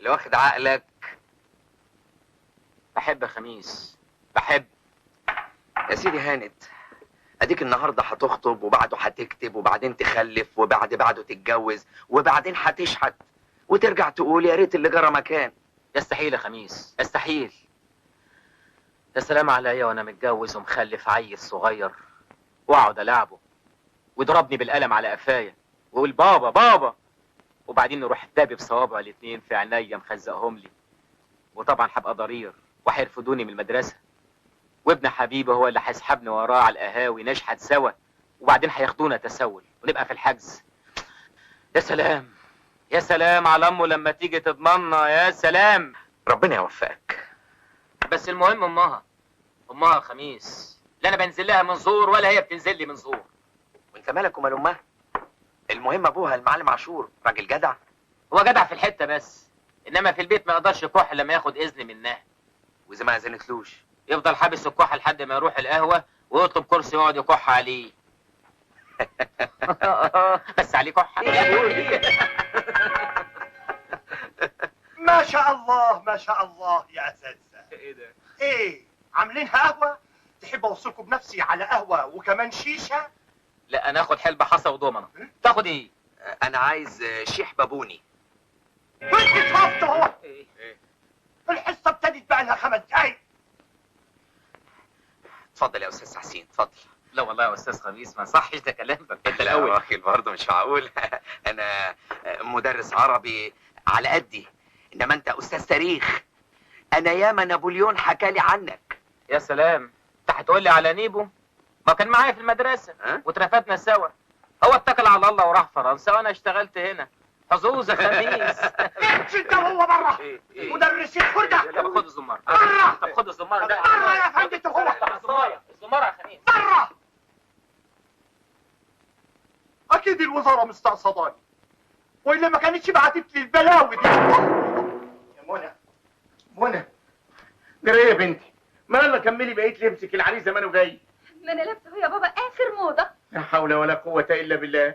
اللي واخد عقلك. بحب يا خميس، بحب. يا سيدي هانت، اديك النهارده هتخطب وبعده هتكتب وبعدين تخلف وبعد بعده تتجوز وبعدين هتشحت وترجع تقول يا ريت اللي جرى مكان. يستحيل يا خميس، يستحيل. يا سلام عليا وانا متجوز ومخلف عيل صغير واقعد العبه ويضربني بالقلم على قفايا ويقول بابا بابا، وبعدين نروح دابي بصوابعه الاتنين في عينيا مخزقهم لي، وطبعا هبقى ضرير وهيرفضوني من المدرسة، وابن حبيبي هو اللي هيسحبني وراه على القهاوي نشحت سوا، وبعدين هياخدونا تسول ونبقى في الحجز. يا سلام يا سلام على امه لما تيجي تضمنا، يا سلام. ربنا يوفقك. بس المهم امها، امها خميس، لا انا بنزل لها من زور ولا هي بتنزل لي من زور. وانت مالك ومال امها؟ المهم ابوها المعلم عاشور راجل جدع. هو جدع في الحتة بس، انما في البيت ما يقدرش يكح لما ياخد اذن منها. واذا ما اذنتلوش؟ يفضل حابس الكحه لحد ما يروح القهوة ويطلب كرسي يقعد يكح عليه. بس عليه كحه. ما شاء الله ما شاء الله يا اساتذة. ايه ده؟ ايه عاملينها قهوة؟ تحب اوصلكم بنفسي على قهوة وكمان شيشة؟ لا انا اخد حلبة حصى ودومنه. تاخد ايه؟ انا عايز شيح بابوني. وانت شفت اهو. ايه؟ الحصة ابتدت بقى لها 5 دقايق. اتفضل يا استاذ حسين، اتفضل. لا والله يا استاذ خميس ما صحش ده كلامك انت الاول. يا راجل برضه مش معقول. انا مدرس عربي على قدي، انما انت استاذ تاريخ. انا ياما نابليون حكالي عنك. يا سلام، انت هتقول لي على نيبو؟ ما كان معايا في المدرسة واترفدنا سوا. هو اتكل على الله وراح فرنسا وانا اشتغلت هنا. حظوظ يا خميس. امشي انت وهو بره. مدرسين خردة. طب خد الزمار بره. طب خد الزمار ده بره يا فندم. انت وهو الزمارة، الزمارة يا خميس بره. اكيد الوزارة مستقصداني، والا ما كانتش بعتت لي البلاوي دي. يا منى، منى جري يا بنتي، ما يلا كملي بقية لبسك، العريس زمانه جاي. ما انا لابسه يا بابا اخر موضة. لا حول ولا قوة الا بالله،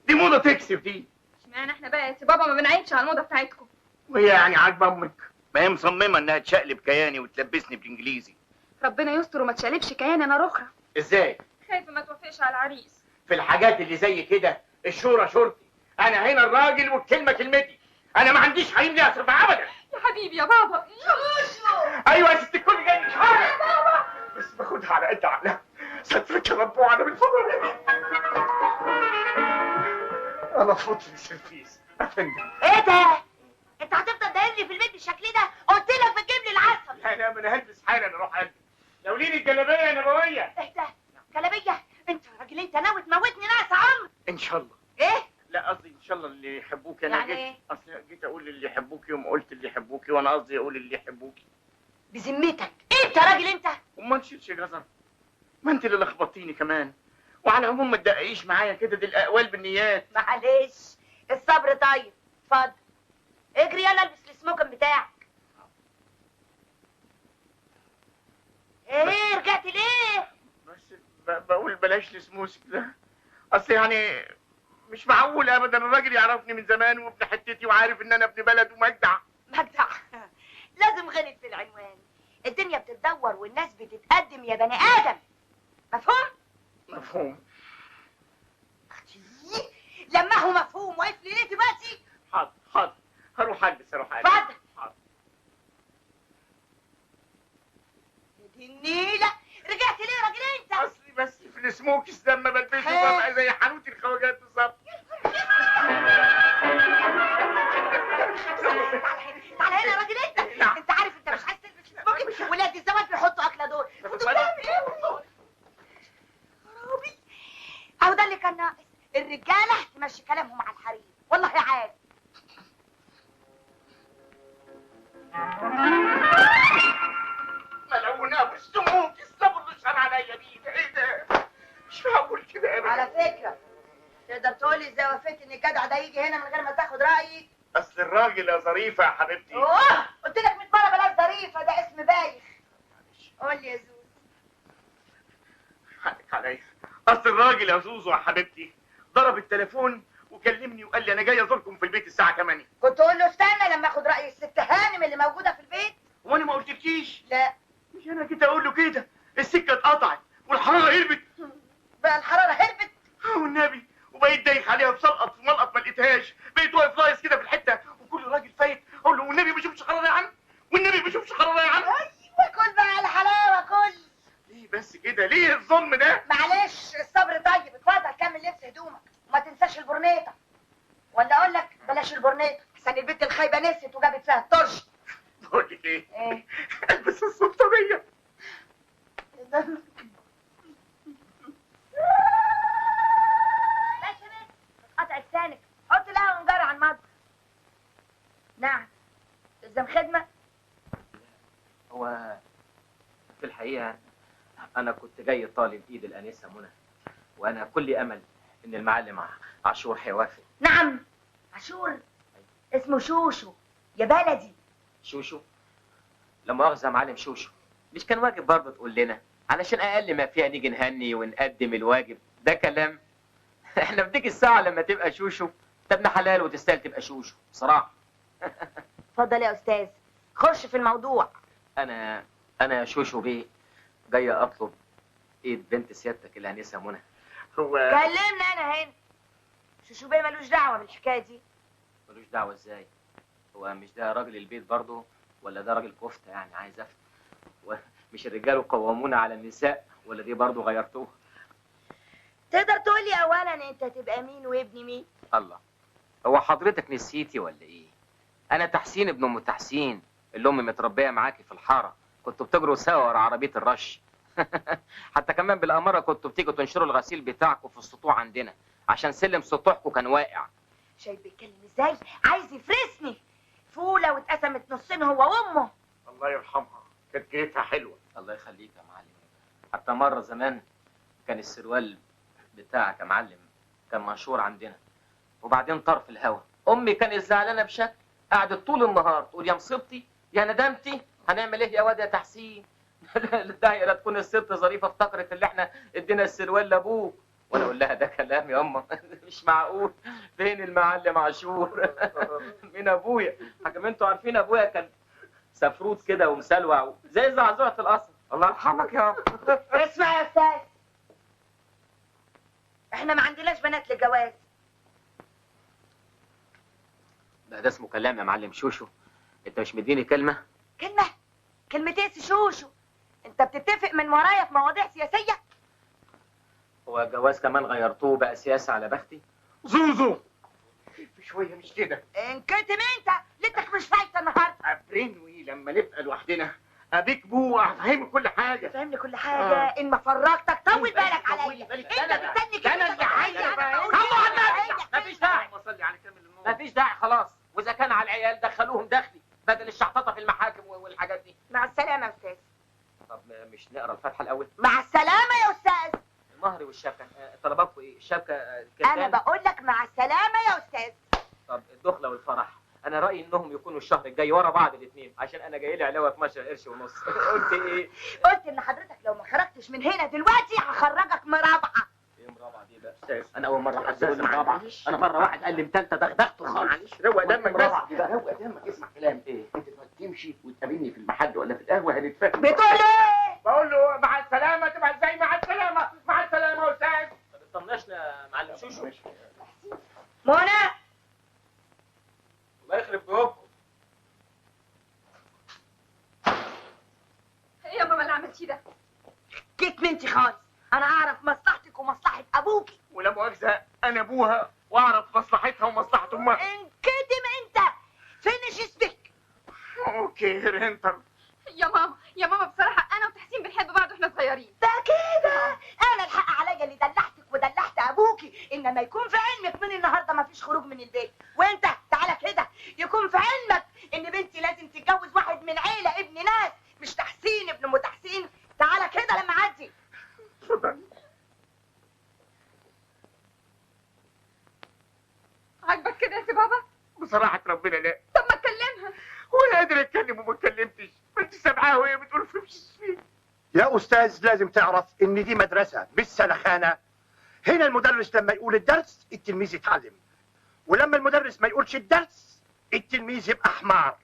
دي موضة تكسف دي. اشمعنى احنا بقى يا بابا ما بنعيدش على الموضة بتاعتكم؟ وهي يعني عاجبه امك؟ ما هي مصممه انها تشقلب كياني وتلبسني بالانجليزي. ربنا يستر وما تشقلبش كياني انا رخره. ازاي؟ خايفة ما توافقش على العريس. في الحاجات اللي زي كده الشورى شورتي، انا هنا الراجل والكلمة كلمتي، انا ما عنديش حريم لي اصرف ابدا. يا حبيبي يا بابا. ايوه يا ست الكل جاي مش عارف يا بابا، بس باخدها على قد عقلها. سترك يا رب وعلى بالفضل. انا فوت السيرفيس يا فندم. ايه ده؟ انت هتفضل دايرني في البيت بالشكل ده؟ قلت لك بتجيب لي العسل. لا لا، ما انا هلبس حالا اروح البس. لو ليني الجلابية يا نبوية. ايه ده؟ جلابية؟ انت يا راجل انت ناوي تموتني ناقص عمر. ان شاء الله. ايه؟ لا قصدي ان شاء الله اللي يحبوك. انا يعني جيت ايه؟ اصل جيت اقول اللي يحبوكي وما قلت اللي يحبوكي، وانا قصدي اقول اللي يحبوكي. بذمتك انت يا راجل انت؟ وما نشيلش جزر، ما انت اللي لخبطتيني كمان. وعلى العموم ما تدققيش معايا كده، دي الاقوال بالنيات. معلش الصبر. طيب اتفضل اجري يلا البس السموكن بتاعك. ايه رجعت ليه؟ بس بقول بلاش السموسك ده، اصل يعني مش معقول ابدا الراجل يعرفني من زمان وابن حتتي وعارف ان انا ابن بلد ومجدع. مجدع؟ لازم غلط في العنوان. الدنيا بتتدور والناس بتتقدم يا بني ادم. مفهوم؟ مفهوم. لما هو مفهوم واقف لي ليه دلوقتي؟ حاضر حاضر، هروح البس، هروح البس. اتفضل. حاضر. دي النيله، رجعت ليه يا راجل انت؟ اصلي بس في السموكس لما بلبسه ببقى زي حانوت الخواجات بالظبط. تعالى هنا يا راجل انت. انت عارف انت مش عايز تلبس السموكس، ولاد الزواج بيحطوا اكله دول. خرابي، اهو ده اللي كان ناقص. الرجالة تمشي كلامهم على الحريم، والله عادي. ملعون ابو السموك، الصبر اللي شال عليا بيه ده. ايه ده؟ مش معقول كده ابدا. على فكرة تقدر تقولي ازاي وافقت ان الجدع ده يجي هنا من غير ما تاخد رايي؟ اصل الراجل يا ظريفة يا حبيبتي. اوه قلت لك 100 مرة بلاش ظريفة، ده اسم بايخ. قول لي يا زوزو. حقك عليا. اصل الراجل يا زوزو يا حبيبتي ضرب التليفون وكلمني وقال لي انا جاي ازوركم في البيت الساعة 8. كنت اقول له استنى لما اخد راي الست احسن البنت الخايبة نسيت وجابت فيها الطرش. بقول لك ايه؟ ايه؟ البس السلطانيه. بس بس قطع لسانك، حط القهوة ونجري على المطبخ. نعم، تلزم خدمة؟ هو في الحقيقة انا كنت جاي طالب ايد الانسة منى، وانا كل امل ان المعلم عاشور هيوافق. نعم عاشور؟ اسمه شوشو يا بلدي. شوشو؟ لا مؤاخذة يا معلم شوشو، مش كان واجب برضه تقول لنا علشان اقل ما فيها نيجي نهني ونقدم الواجب؟ ده كلام؟ احنا في ديك الساعة لما تبقى شوشو انت ابن حلال وتستاهل تبقى شوشو بصراحة. اتفضل يا استاذ، خش في الموضوع. انا شوشو بيه جاي اطلب ايد بنت سيادتك الانسة منى. هو كلمنا انا هنا. شوشو بيه ملوش دعوه بالحكاية دي. ملوش دعوه ازاي؟ هو مش ده راجل البيت برضه ولا ده راجل كفته يعني عايز افهم؟ مش الرجال قوامون على النساء ولا دي برضه غيرتوها؟ تقدر تقول لي اولا انت تبقى مين وابن مين؟ الله، هو حضرتك نسيتي ولا ايه؟ انا تحسين ابن ام تحسين اللي امي متربيه معاكي في الحارة، كنتوا بتجروا سوا ورا عربية الرش. حتى كمان بالاماره كنتوا بتيجوا تنشروا الغسيل بتاعكم في السطوح عندنا عشان سلم سطوحكم كان واقع. شايف بيتكلم ازاي؟ عايز يفرسني. فوله واتقسمت نصين هو وامه. الله يرحمها، كانت جيتها حلوة. الله يخليك يا معلم. حتى مرة زمان كان السروال بتاعك يا معلم كان منشور عندنا، وبعدين طرف الهوا. امي كانت زعلانة بشكل، قعدت طول النهار تقول يا مصيبتي يا ندمتي، هنعمل ايه يا واد يا تحسين؟ لا لا تكون الست ظريفة افتكرت اللي احنا ادينا السروال لابوك. وانا اقول لها ده كلام يا اما مش معقول، فين المعلم عاشور؟ من ابويا. حكم انتوا عارفين ابويا كان سفروت كده ومسلوع زي زعزعة القصر. الله يرحمك يا رب. اسمع يا استاذ، احنا ما عندناش بنات للجواز. ده اسمه كلام يا معلم شوشو. انت مش مديني كلمة؟ كلمة؟ كلمتين شوشو؟ انت بتتفق من ورايا في مواضيع سياسية؟ هو الجواز كمان غيرتوه بقى سياسة على بختي؟ زوزو في شوية مش كده. انكتم انت، ليتك مش فايته النهارده. ابرنوي لما نبقى لوحدنا ابيك بو افهمك كل حاجة. فهمني كل حاجة. ان ما فرجتك طول بالك عليا. انت مستني كده. انا اللي عايز. مفيش داعي، مفيش داعي خلاص. واذا كان على العيال دخلوهم داخلي بدل الشحططه في المحاكم والحاجات دي. مع السلامة يا استاذ. طب مش نقرا الفاتحة الاول؟ مع السلامة يا استاذ. المهر والشبكة، طلباتكم ايه؟ الشبكة كام؟ انا بقول لك مع السلامة يا استاذ. طب الدخلة والفرح، انا رايي انهم يكونوا الشهر الجاي ورا بعض الاثنين، عشان انا جاي لي علاوه 12 قرش ونص. قلت ايه؟ قلت ان حضرتك لو ما خرجتش من هنا دلوقتي هخرجك مرابعه. ايه مرابعه دي بقى؟ استاذ انا اول مرة حد يقول لي مرابعه. انا مرة واحد قال لي متالته دغدغته خالص. معلش روق دمك بس، روق دمك، اسمع كلام. ايه؟ انت تمشي وتقابلني في المحل ولا في القهوة هنتفاهم. بتقول ايه؟ بقول له مع السلامة. تبقى ازاي مع السلامة؟ مع السلامة يا استاذ. طب طنشنا يا معلم شوشو. منى الله يخرب بيوتكم. ايه يا ماما اللي عملتيه ده؟ كيت منتي خالص، انا اعرف مصلحتك ومصلحه ابوكي. ولا مؤاخذة انا ابوها واعرف مصلحتها ومصلحه امها. انكتم انت، finish speak. okay رينتر. يا ماما يا ماما بصراحة انا وتحسين بنحب بعض واحنا صغيرين. ده كده انا الحق عليا اللي دلعتك ودلعت ابوكي، انما يكون في علمك من النهارده مفيش خروج من البيت. وانت تعالى كده، يكون في علمك ان بنتي لازم تتجوز واحد من عيله ابن ناس، مش تحسين ابن ام تحسين. تعالى كده لما اعدي. اتفضل. عاجبك كده يا سي بابا؟ بصراحة ربنا لا. طب ما تكلمها. وانا قادر اتكلم وما اتكلمتش، ما انت سامعاها وهي بتقول في يا استاذ لازم تعرف ان دي مدرسه مش سلخانه. هنا المدرس لما يقول الدرس التلميذ يتعلم، ولما المدرس ما يقولش الدرس التلميذ يبقى حمار.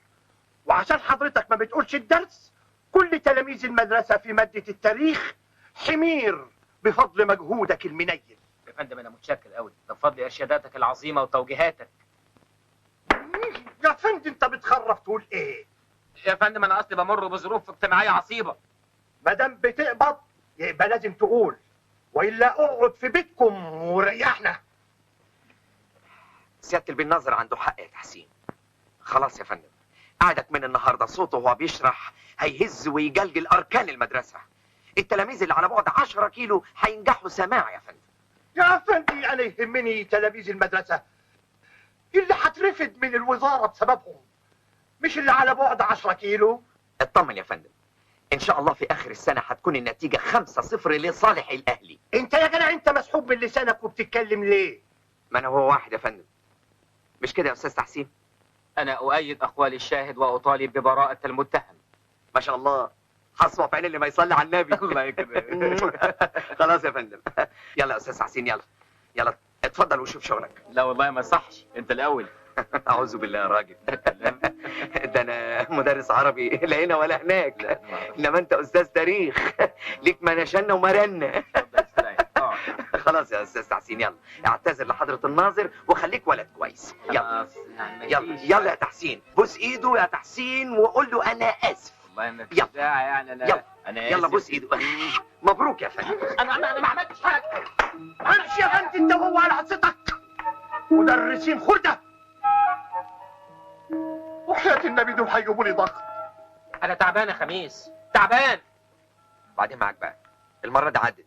وعشان حضرتك ما بتقولش الدرس كل تلاميذ المدرسة في مادة التاريخ حمير بفضل مجهودك المنيل. يا فندم انا متشكر قوي، ده بفضل ارشاداتك العظيمة وتوجيهاتك. يا فندم انت بتخرف تقول ايه؟ يا فندم انا اصلي بمر بظروف اجتماعية عصيبة. ما دام بتقبض يبقى لازم تقول، والا اقعد في بيتكم وريحنا. سيادة البيه الناظر عنده حق يا تحسين. خلاص يا فندم، قعدك من النهارده صوته وهو بيشرح هيهز ويجلجل اركان المدرسة. التلاميذ اللي على بعد 10 كيلو هينجحوا سماع يا فندم. يا فندي انا يهمني تلاميذ المدرسة اللي هترفد من الوزارة بسببهم، مش اللي على بعد 10 كيلو. اطمن يا فندم، ان شاء الله في اخر السنة هتكون النتيجة 5-0 لصالح الاهلي. انت يا جدع انت مسحوب من لسانك وبتتكلم ليه؟ ما انا هو واحد يا فندم، مش كده يا استاذ تحسين؟ انا اؤيد اقوال الشاهد واطالب ببراءه المتهم. ما شاء الله، حصوه في عين اللي ما يصلي على النبي. الله يكرمك. خلاص يا فندم، يلا يا استاذ تحسين، يلا يلا اتفضل وشوف شغلك. لا والله ما صحش، انت الاول. اعوذ بالله يا راجل. ده انا مدرس عربي لا هنا ولا هناك، انما انت استاذ تاريخ ليك ما نشنا وما رنا. خلاص يا استاذ تحسين، يلا اعتذر لحضرة الناظر وخليك ولد كويس. يلا يلا يلا يا تحسين، بوس ايده يا تحسين وقول له انا اسف. والله ما فيش داعي يعني، انا يلا انا اسف. يلا بوس ايده. مبروك يا فندم. انا ما عملتش حاجة. امشي يا فندم انت وهو على حصتك. مدرسين خرده، وحياة النبي دول هيجيبوا لي ضغط. انا تعبان يا خميس، تعبان. بعدين معاك بقى، المرة دي عدت،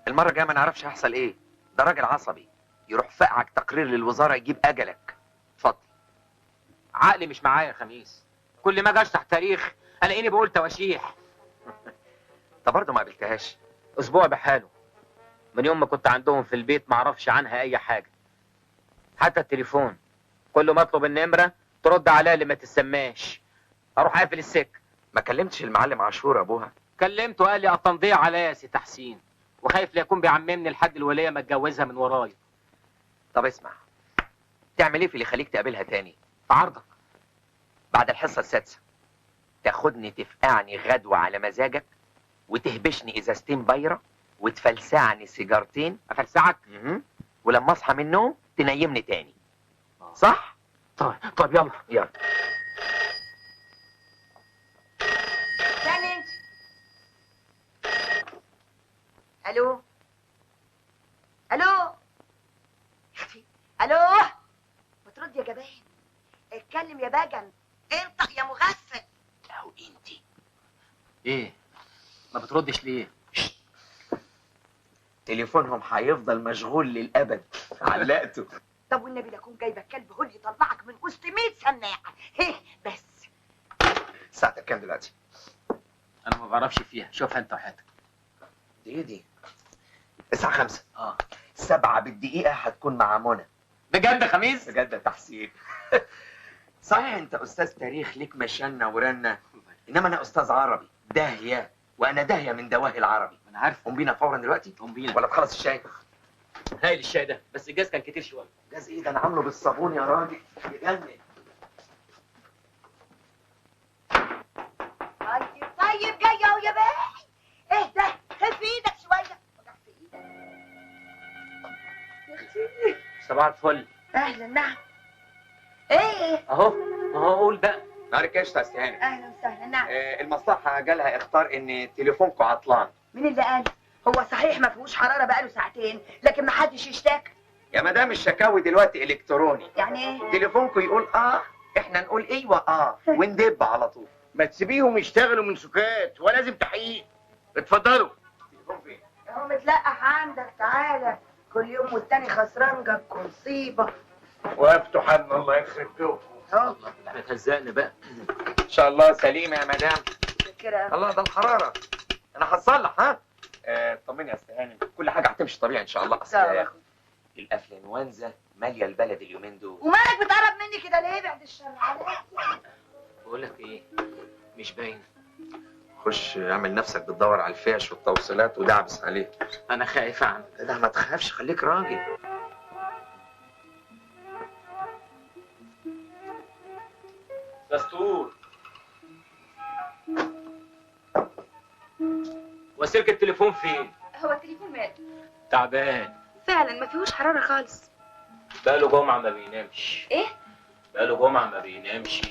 المرة الجاية ما نعرفش هيحصل ايه. ده راجل عصبي يروح فقعك تقرير للوزارة يجيب اجلك. اتفضل. عقلي مش معايا يا خميس، كل ما اجي اشرح تاريخ الاقيني بقول تواشيح. طب برضه ما قابلتهاش؟ اسبوع بحاله، من يوم ما كنت عندهم في البيت ما اعرفش عنها اي حاجة، حتى التليفون كل ما اطلب النمرة ترد عليا اللي ما تسماش، اروح قافل السكة. ما كلمتش المعلم عاشور ابوها؟ كلمته قال لي التنضيع عليا يا سي تحسين، وخايف لا يكون بيعممني لحد الوليه ما اتجوزها من ورايا. طب اسمع، تعمل ايه في اللي يخليك تقابلها تاني؟ في عرضك. بعد الحصة السادسة تاخدني تفقعني غدوه على مزاجك، وتهبشني ازازتين بايره، وتفلسعني سيجارتين. افلسعك؟ ولما اصحى من النوم تنيمني تاني. صح؟ طيب يلا يلا. تاني انت. الو الو الو، بترد يا جبان؟ اتكلم يا بجن، انطق يا مغفل. لو انت ايه ما بتردش ليه؟ تليفونهم هيفضل مشغول للابد. علقته. طب والنبي لا اكون جايبه كلب هول يطلعك من وسط 100 سماعه. هيه بس. الساعة كام دلوقتي؟ انا ما بعرفش فيها، شوفها انت وحياتك. دي ايه دي؟ الساعة 5. 7 بالدقيقة هتكون مع منى. بجد يا خميس؟ بجد يا تحسين. صحيح انت استاذ تاريخ ليك مشانة ورنة، انما انا استاذ عربي داهية، وانا داهية من دواهي العربي. انا عارف. قوم بينا فورا دلوقتي. قوم بينا ولا تخلص الشاي؟ هايل الشاي ده، بس الجاز كان كتير شوية. جاز ايه ده؟ انا عامله بالصابون يا راجل، يجنن. طيب جاي اهو يا باي. اهدى، خف ايدك شوية. وجع في ايدك يا اختي. صباح الفل. اهلا. نعم. ايه؟ اهو قول بقى. نهارك قشطه يا استهانة. اهلا وسهلا. نعم. المصلحة جالها اخطار ان تليفونكم عطلان. مين اللي قال؟ هو صحيح ما فيهوش حرارة بقاله ساعتين، لكن ما حدش يشتكي. يا مدام الشكاوي دلوقتي الكتروني. يعني ايه؟ تليفونكم يقول احنا نقول ايوه وندب على طول. ما تسيبيهم يشتغلوا من سكات، ولازم تحقيق. اتفضلوا. تليفون فين؟ اهو متلقح عندك. تعالى كل يوم والتاني خسران جابكم مصيبة. وقفتوا حد الله يخرب بيوتكم. اهو احنا اتهزقنا بقى. ان شاء الله سليمة يا مدام. شكرا. الله ده الحرارة. انا هتصلح. ها؟ طمني يا استهاني، كل حاجة هتمشي طبيعي ان شاء الله. اصل الانفلونزا ماليه البلد اليومين دول. ومالك بتقرب مني كده ليه؟ بعد الشر عليك. بقول لك ايه، مش باين. خش اعمل نفسك بتدور على الفيش والتوصيلات ودعبس عليه. انا خايف اعمل. لا ما تخافش، خليك راجل. دستور. وسلك التليفون فين؟ هو التليفون ماله؟ تعبان فعلا، ما فيهوش حرارة خالص. بقاله جمعة ما بينامش. ايه؟ بقاله جمعة ما بينامش.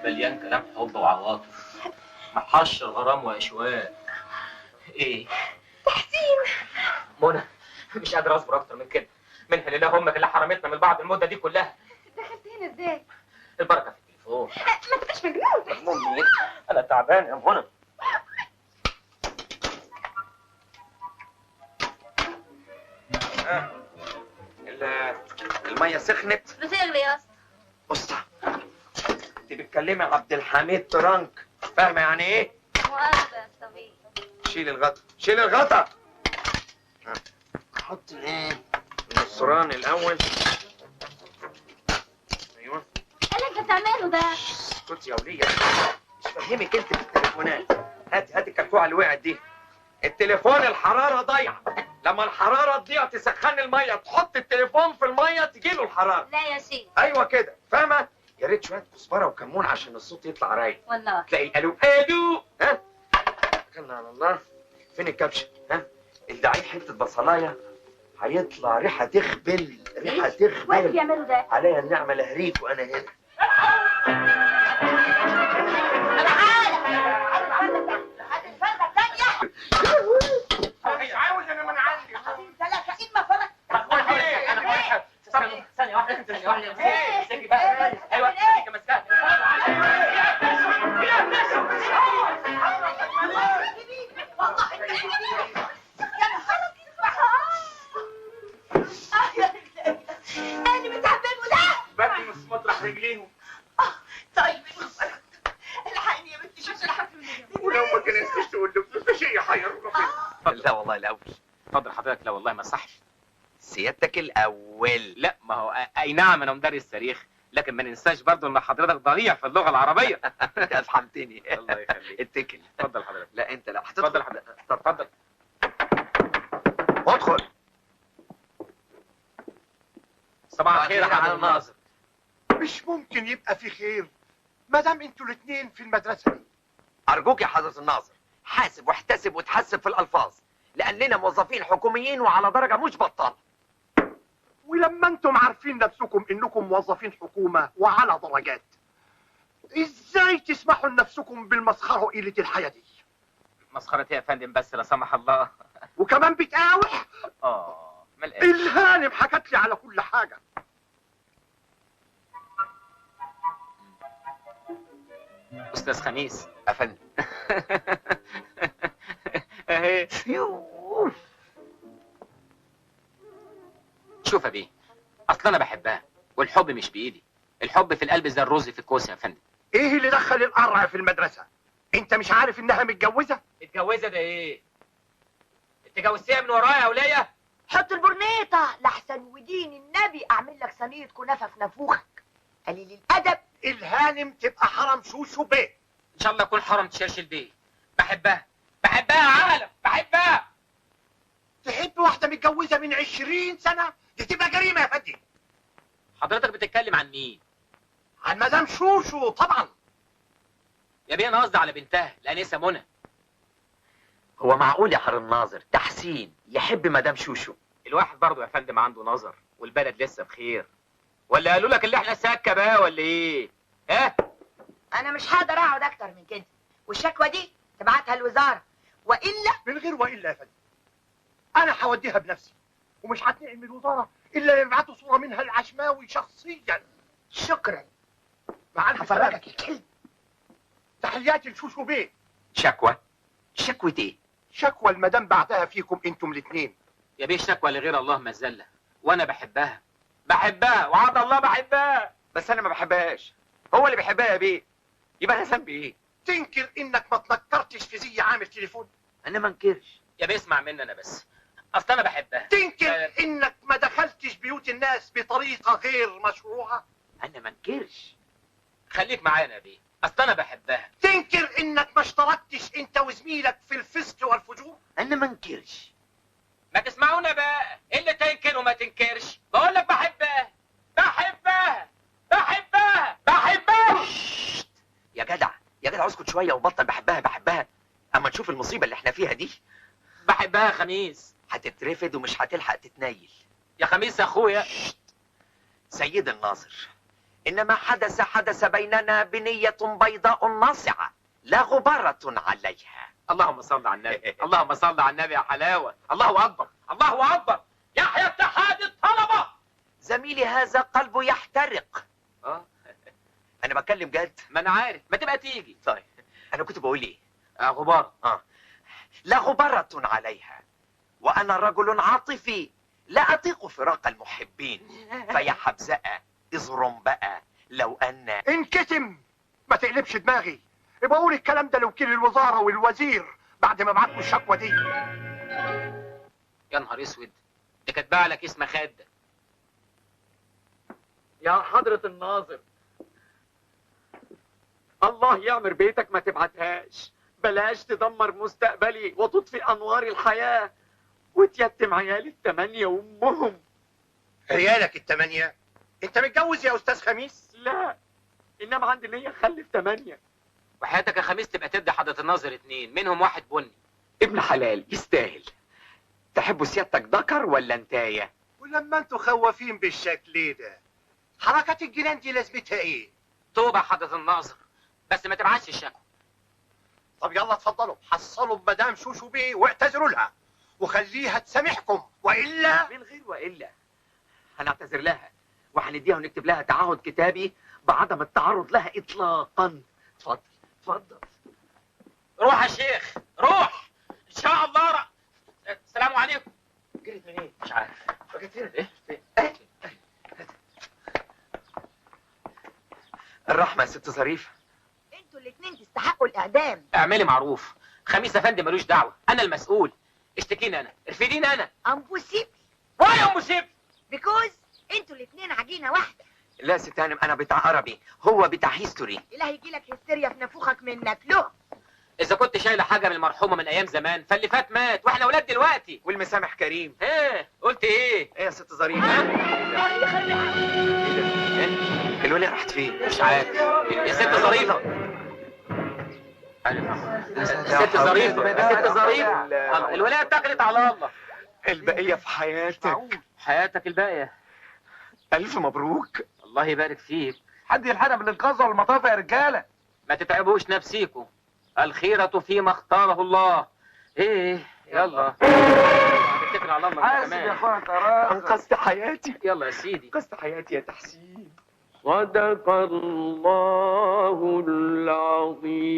مليان كلام حب وعواطف، محشر غرام واشواق. ايه؟ تحسين. منى مش قادر اصبر اكتر من كده. منها لله امك اللي حرمتنا من بعض المدة دي كلها. دخلت هنا ازاي؟ البركة في التليفون. ما تبقاش مجنون. مجنون مين؟ انا تعبان يا منى. المية سخنت؟ بتغلي يا اسطى. اسطى انت بتكلمي عبد الحميد ترانك، فاهمه يعني ايه؟ مؤاخذة يا اسطى بيه. شيل الغطا، شيل الغطا. حط الايه؟ النصران الاول. ايوه. ايه اللي انت بتعمله ده؟ اسكتي يا وليه، مش فاهمك انت في التليفونات. هاتي هاتي الكلكوعه اللي وقعت دي. التليفون الحرارة ضايعة، لما الحرارة تضيع تسخن المية، تحط التليفون في المية تجيله الحرارة. لا يا شيخ. ايوه كده، فاهمه؟ يا ريت شوية كزبره وكمون عشان الصوت يطلع رايق. والله تلاقي الو الو. ها؟ توكلنا على الله. فين الكبشه؟ ها؟ الدعيل حتة بصلايه هيطلع ريحه تخبل، ريحه تخبل. وين بيعملوا ده؟ عليا النعمة لهريك وانا هنا. مش عاوز انا من عندي. ثلاثة إما فرق. ثانية واحدة، ثانية واحدة، امسكي بقى. ايوه امسكي ماسكاها. والله أنا متعبان ولا؟ باكل نص مطرح رجليهم. طيب الحقني يا بنتي، شوفي ولو ما كنستش تقول له ده شيء يحير. لا والله الاول. اتفضل حضرتك. لا والله ما صحش. سيادتك الاول. لا ما هو اي نعم انا مدرس تاريخ، لكن ما ننساش برضو ان حضرتك ضليع في اللغة العربية. انت افهمتني. الله يخليك. اتكل. اتفضل حضرتك. لا انت لا. اتفضل حضرتك. اتفضل. ادخل. صباح الخير يا حضرة الناظر. مش ممكن يبقى في خير ما دام انتوا الاثنين في المدرسة دي. ارجوك يا حضرة الناظر، حاسب واحتسب وتحسب في الالفاظ، لاننا موظفين حكوميين وعلى درجه مش بطاله. ولما انتم عارفين نفسكم انكم موظفين حكومة وعلى درجات، ازاي تسمحوا لنفسكم بالمسخره وقلة الحياة دي؟ مسخرة ايه يا فندم بس لا سمح الله. وكمان بتقاوح؟ ملقاش. الهانم حكت لي على كل حاجة. استاذ خميس. يا فندم. اهي. شوف يا بيه، اصل انا بحبها والحب مش بايدي، الحب في القلب زي الرز في الكوسه يا فندم. ايه اللي دخل القرع في المدرسة؟ انت مش عارف انها متجوزة؟ متجوزة ده ايه؟ انت جوزتيها من ورايا يا وليه؟ حط البرنيطه لحسن ودين النبي اعمل لك صينية كنافه في نافوخك. قليل الادب. الهانم تبقى حرم شوشو بيه. ان شاء الله اكون حرم تشرشل بيه. بحبها، بحبها يا عالم، بحبها. تحب واحدة متجوزة من 20 سنة؟ دي تبقى جريمة يا فندم. حضرتك بتتكلم عن مين؟ عن مدام شوشو طبعا. يا بيه انا قصدي على بنتها الانسة منى. هو معقول يا حر الناظر تحسين يحب مدام شوشو؟ الواحد برضه يا فندم عنده نظر، والبلد لسه بخير. ولا قالوا لك اللي احنا سكة بقى ولا ايه؟ ها؟ انا مش هقدر اقعد اكتر من كده، والشكوى دي تبعتها الوزارة والا. من غير والا يا فندم، انا هوديها بنفسي، ومش هتنقل من الوزارة الا يبعتوا صوره منها العشماوي شخصيا. شكرا. مع الف سلامه. هفرجك الكلب. تحياتي لشوشو بيه. شكوى؟ شكوى ايه؟ شكوى المدام بعتها فيكم انتم الاثنين. يا بيه شكوى لغير الله مذلة، وانا بحبها، بحبها وعد الله بحبها. بس انا ما بحبهاش، هو اللي بيحبها يا بيه. يبقى انا ذنبي ايه؟ تنكر انك ما تنكرتش في زي عامل تليفون؟ انا ما انكرش يا بيه. اسمع مني انا بس، اصل انا بحبها. تنكر انك ما دخلتش بيوت الناس بطريقة غير مشروعه؟ انا ما انكرش. خليك معانا يا بيه، اصل انا بحبها. تنكر انك ما اشتركتش انت وزميلك في الفسق والفجور؟ انا ما انكرش. ما تسمعونا بقى، ايه اللي تنكر وما تنكرش؟ بقول لك بحبها، بحبها، بحبها، بحبها. يا جدع يا جدع اسكت شوية وبطل بحبها بحبها، اما نشوف المصيبة اللي احنا فيها دي. بحبها يا خميس. هتترفد ومش هتلحق تتنيل يا خميس يا اخويا. سيد الناظر، انما حدث حدث بيننا بنيه بيضاء ناصعه لا غبرة عليها. اللهم صل على النبي، اللهم صل على النبي يا حلاوة. الله اكبر، الله اكبر. يحيى اتحاد الطلبة. زميلي هذا قلبه يحترق. انا بتكلم جد. ما انا عارف، ما تبقى تيجي. طيب انا كنت بقول ايه؟ غبار. لا غبرة عليها، وانا رجل عاطفي لا اطيق فراق المحبين، فيا حبزقه اظرم بقى لو ان. انكتم، ما تقلبش دماغي. يبقى قول الكلام ده لوكيل الوزارة والوزير بعد ما معاكم الشكوى دي. يا نهار اسود، دي كاتبه لك اسم خاده. يا حضرة الناظر، الله يعمر بيتك ما تبعتهاش، بلاش تدمر مستقبلي وتطفي انوار الحياة وتيتم عيالي الثمانية وامهم. عيالك الثمانية؟ انت متجوز يا استاذ خميس؟ لا، انما عندي نية اخلف 8. وحياتك يا خميس تبقى تدي حضرة الناظر 2، منهم واحد بني. ابن حلال يستاهل. تحبوا سيادتك ذكر ولا انتايه؟ ولما انتوا خوافين بالشكل ده، حركات الجنان دي لازمتها ايه؟ توبة حضرة الناظر، بس ما تبعتش الشكوى. طب يلا اتفضلوا، حصلوا بمدام شوشو بيه واعتذروا لها وخليها تسامحكم، والا من غير والا هنعتذر لها وهنديها ونكتب لها تعهد كتابي بعدم التعرض لها اطلاقا. اتفضل اتفضل. روح يا شيخ روح، ان شاء الله. السلام عليكم. جريت منين؟ مش عارف. ايه؟ ايه؟ الرحمة يا ست ظريفة. انتوا الاثنين تستحقوا الاعدام. اعملي معروف، خميس افندي ملوش دعوه، انا المسؤول. اشتكيني انا، ارفديني انا. impossible. why impossible؟ because انتوا الاثنين عجينه واحدة. لا يا ست هانم، انا بتاع عربي، هو بتاع history. إلهي يجيلك هستيريا في نافوخك منك له. اذا كنت شايله حاجة من المرحومة من ايام زمان فاللي فات مات، واحنا اولاد دلوقتي. والمسامح كريم. ايه قلت ايه؟ ايه يا ست ظريفة؟ ايه الوليه راحت فين؟ مش عارف. يا ست ظريفة، يا ست ظريفة، يا ست ظريفة، الولاية اتكلت على الله. البقية في حياتك. حياتك الباقية. الف مبروك. الله يبارك فيك. حد يلحقنا بالانقاذ ولا المطافي يا رجاله؟ ما تتعبوش نفسيكم، الخيرة فيما اختاره الله. ايه يلا اتكل على الله. حاسب يا اخويا، انقذت حياتي. يلا يا سيدي، انقذت حياتي يا تحسين. صدق الله العظيم.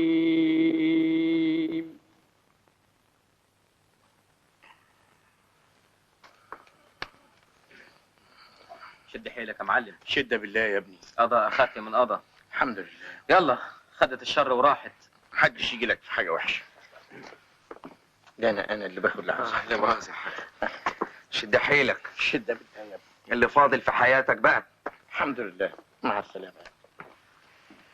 شد حيلك يا معلم. شدة بالله يا ابني. قضاء اخف من قضاء. الحمد لله. يلا خدت الشر وراحت. محدش يجي لك في حاجة وحشة. ده انا اللي باخد العزاء. لا مؤاخذة. شد حيلك. شدة بالله يا ابني. اللي فاضل في حياتك بقى. الحمد لله. مع السلامة.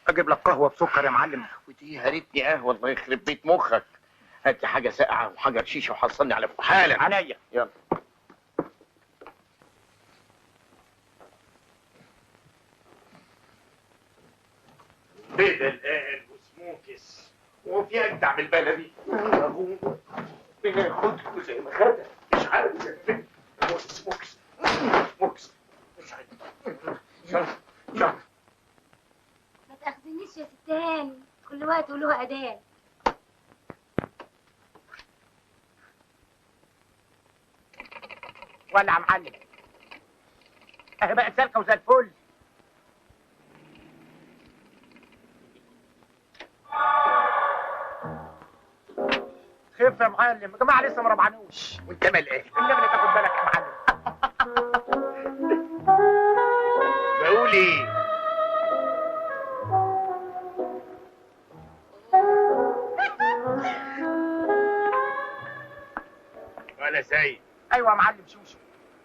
اجيب لك قهوة بسكر يا معلم؟ ودي هرتني قهوة، الله يخرب بيت مخك. هات لي حاجة ساقعة وحجر شيشة وحصلني على فوق حالا. عينيا. يلا. بدل قال وسموكس، وفي اجدع من البلدي. بناخدكوا زي ما خدها، مش عارف سموكس سموكس، مش عارف. يلا يلا. ما تاخذنيش يا ست هاني، كل وقت وله اذان. ولع يا معلم، اهي بقت سالكة وزي الفل. خف يا معلم، يا جماعة لسه ما ربعنوش. وانت مال ايه؟ النبي لا تاخد بالك يا معلم. بقول ايه؟ ولا سيد. ايوه يا معلم. شوشو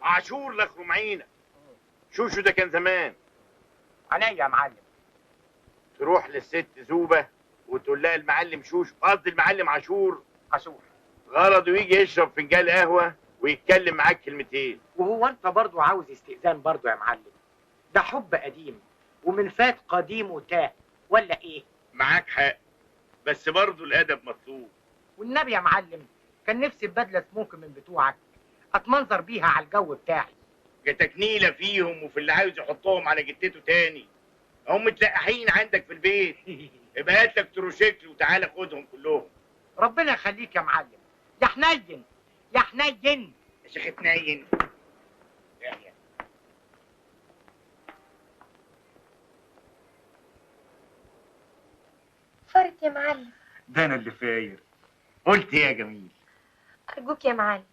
عاشور لاخرم عينك. شوشو ده كان زمان. عينيا يا معلم. تروح للست زوبه وتقول لها المعلم شوشو، قصدي المعلم عاشور. عاشور غرضه يجي يشرب فنجان قهوة ويتكلم معاك كلمتين. وهو انت برضو عاوز استئذان برضو يا معلم؟ ده حب قديم ومن فات قديم وتاه، ولا ايه؟ معاك حق، بس برضو الادب مطلوب. والنبي يا معلم كان نفسي ببدله سموك من بتوعك اتمنظر بيها على الجو بتاعي. جاتك نيله فيهم وفي اللي عاوز يحطهم على جتته تاني. هم متلقحين عندك في البيت. ابقى هات لك تروشيكل وتعالى خدهم كلهم. ربنا يخليك يا معلم. يا حنين يا حنين يا شيخ حنين. يا معلم. ده انا اللي فاير. قلت ايه يا جميل؟ ارجوك يا معلم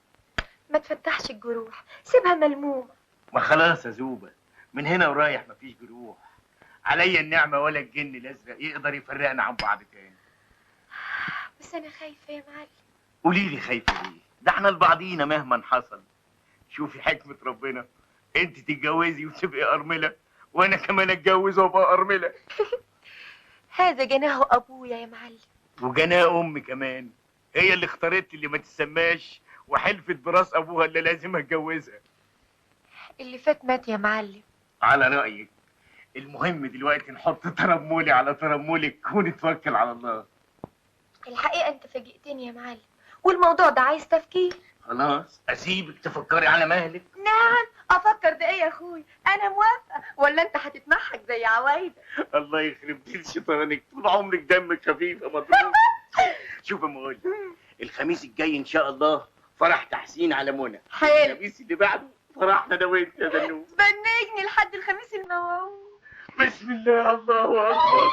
ما تفتحش الجروح، سيبها ملمومه. ما خلاص يا زوبه، من هنا ورايح مفيش جروح. عليا النعمة ولا الجن الازرق يقدر يفرقنا عن بعض تاني. بس انا خايفة يا معلم. قولي لي خايفة ليه؟ ده احنا لبعضينا مهما حصل. شوفي حكمه ربنا، انت تتجوزي وتبقي ارملة، وانا كمان اتجوز وابقى ارملة. هذا جناه ابويا يا معلم. وجناه امي كمان، هي اللي اختارت اللي ما تسماش وحلفت براس ابوها اللي لازم اتجوزها. اللي فات مات يا معلم. على رايك. المهم دلوقتي نحط ترمولي على ترمولك ونتوكل على الله. الحقيقة انت فاجئتني يا معلم، والموضوع ده عايز تفكير. خلاص اسيبك تفكري على مهلك. نعم افكر ده ايه يا اخوي؟ انا موافقة، ولا انت هتتمحك زي عوايدك؟ الله يخرب بيت شيطانك، طول عمرك دمك خفيف يا مضروب. شوف يا مقول، الخميس الجاي ان شاء الله فرح تحسين على منى. حلو. الخميس اللي بعده فرحنا انا وانت يا دنوب. بنجني لحد الخميس الموعود. بسم الله الله اكبر.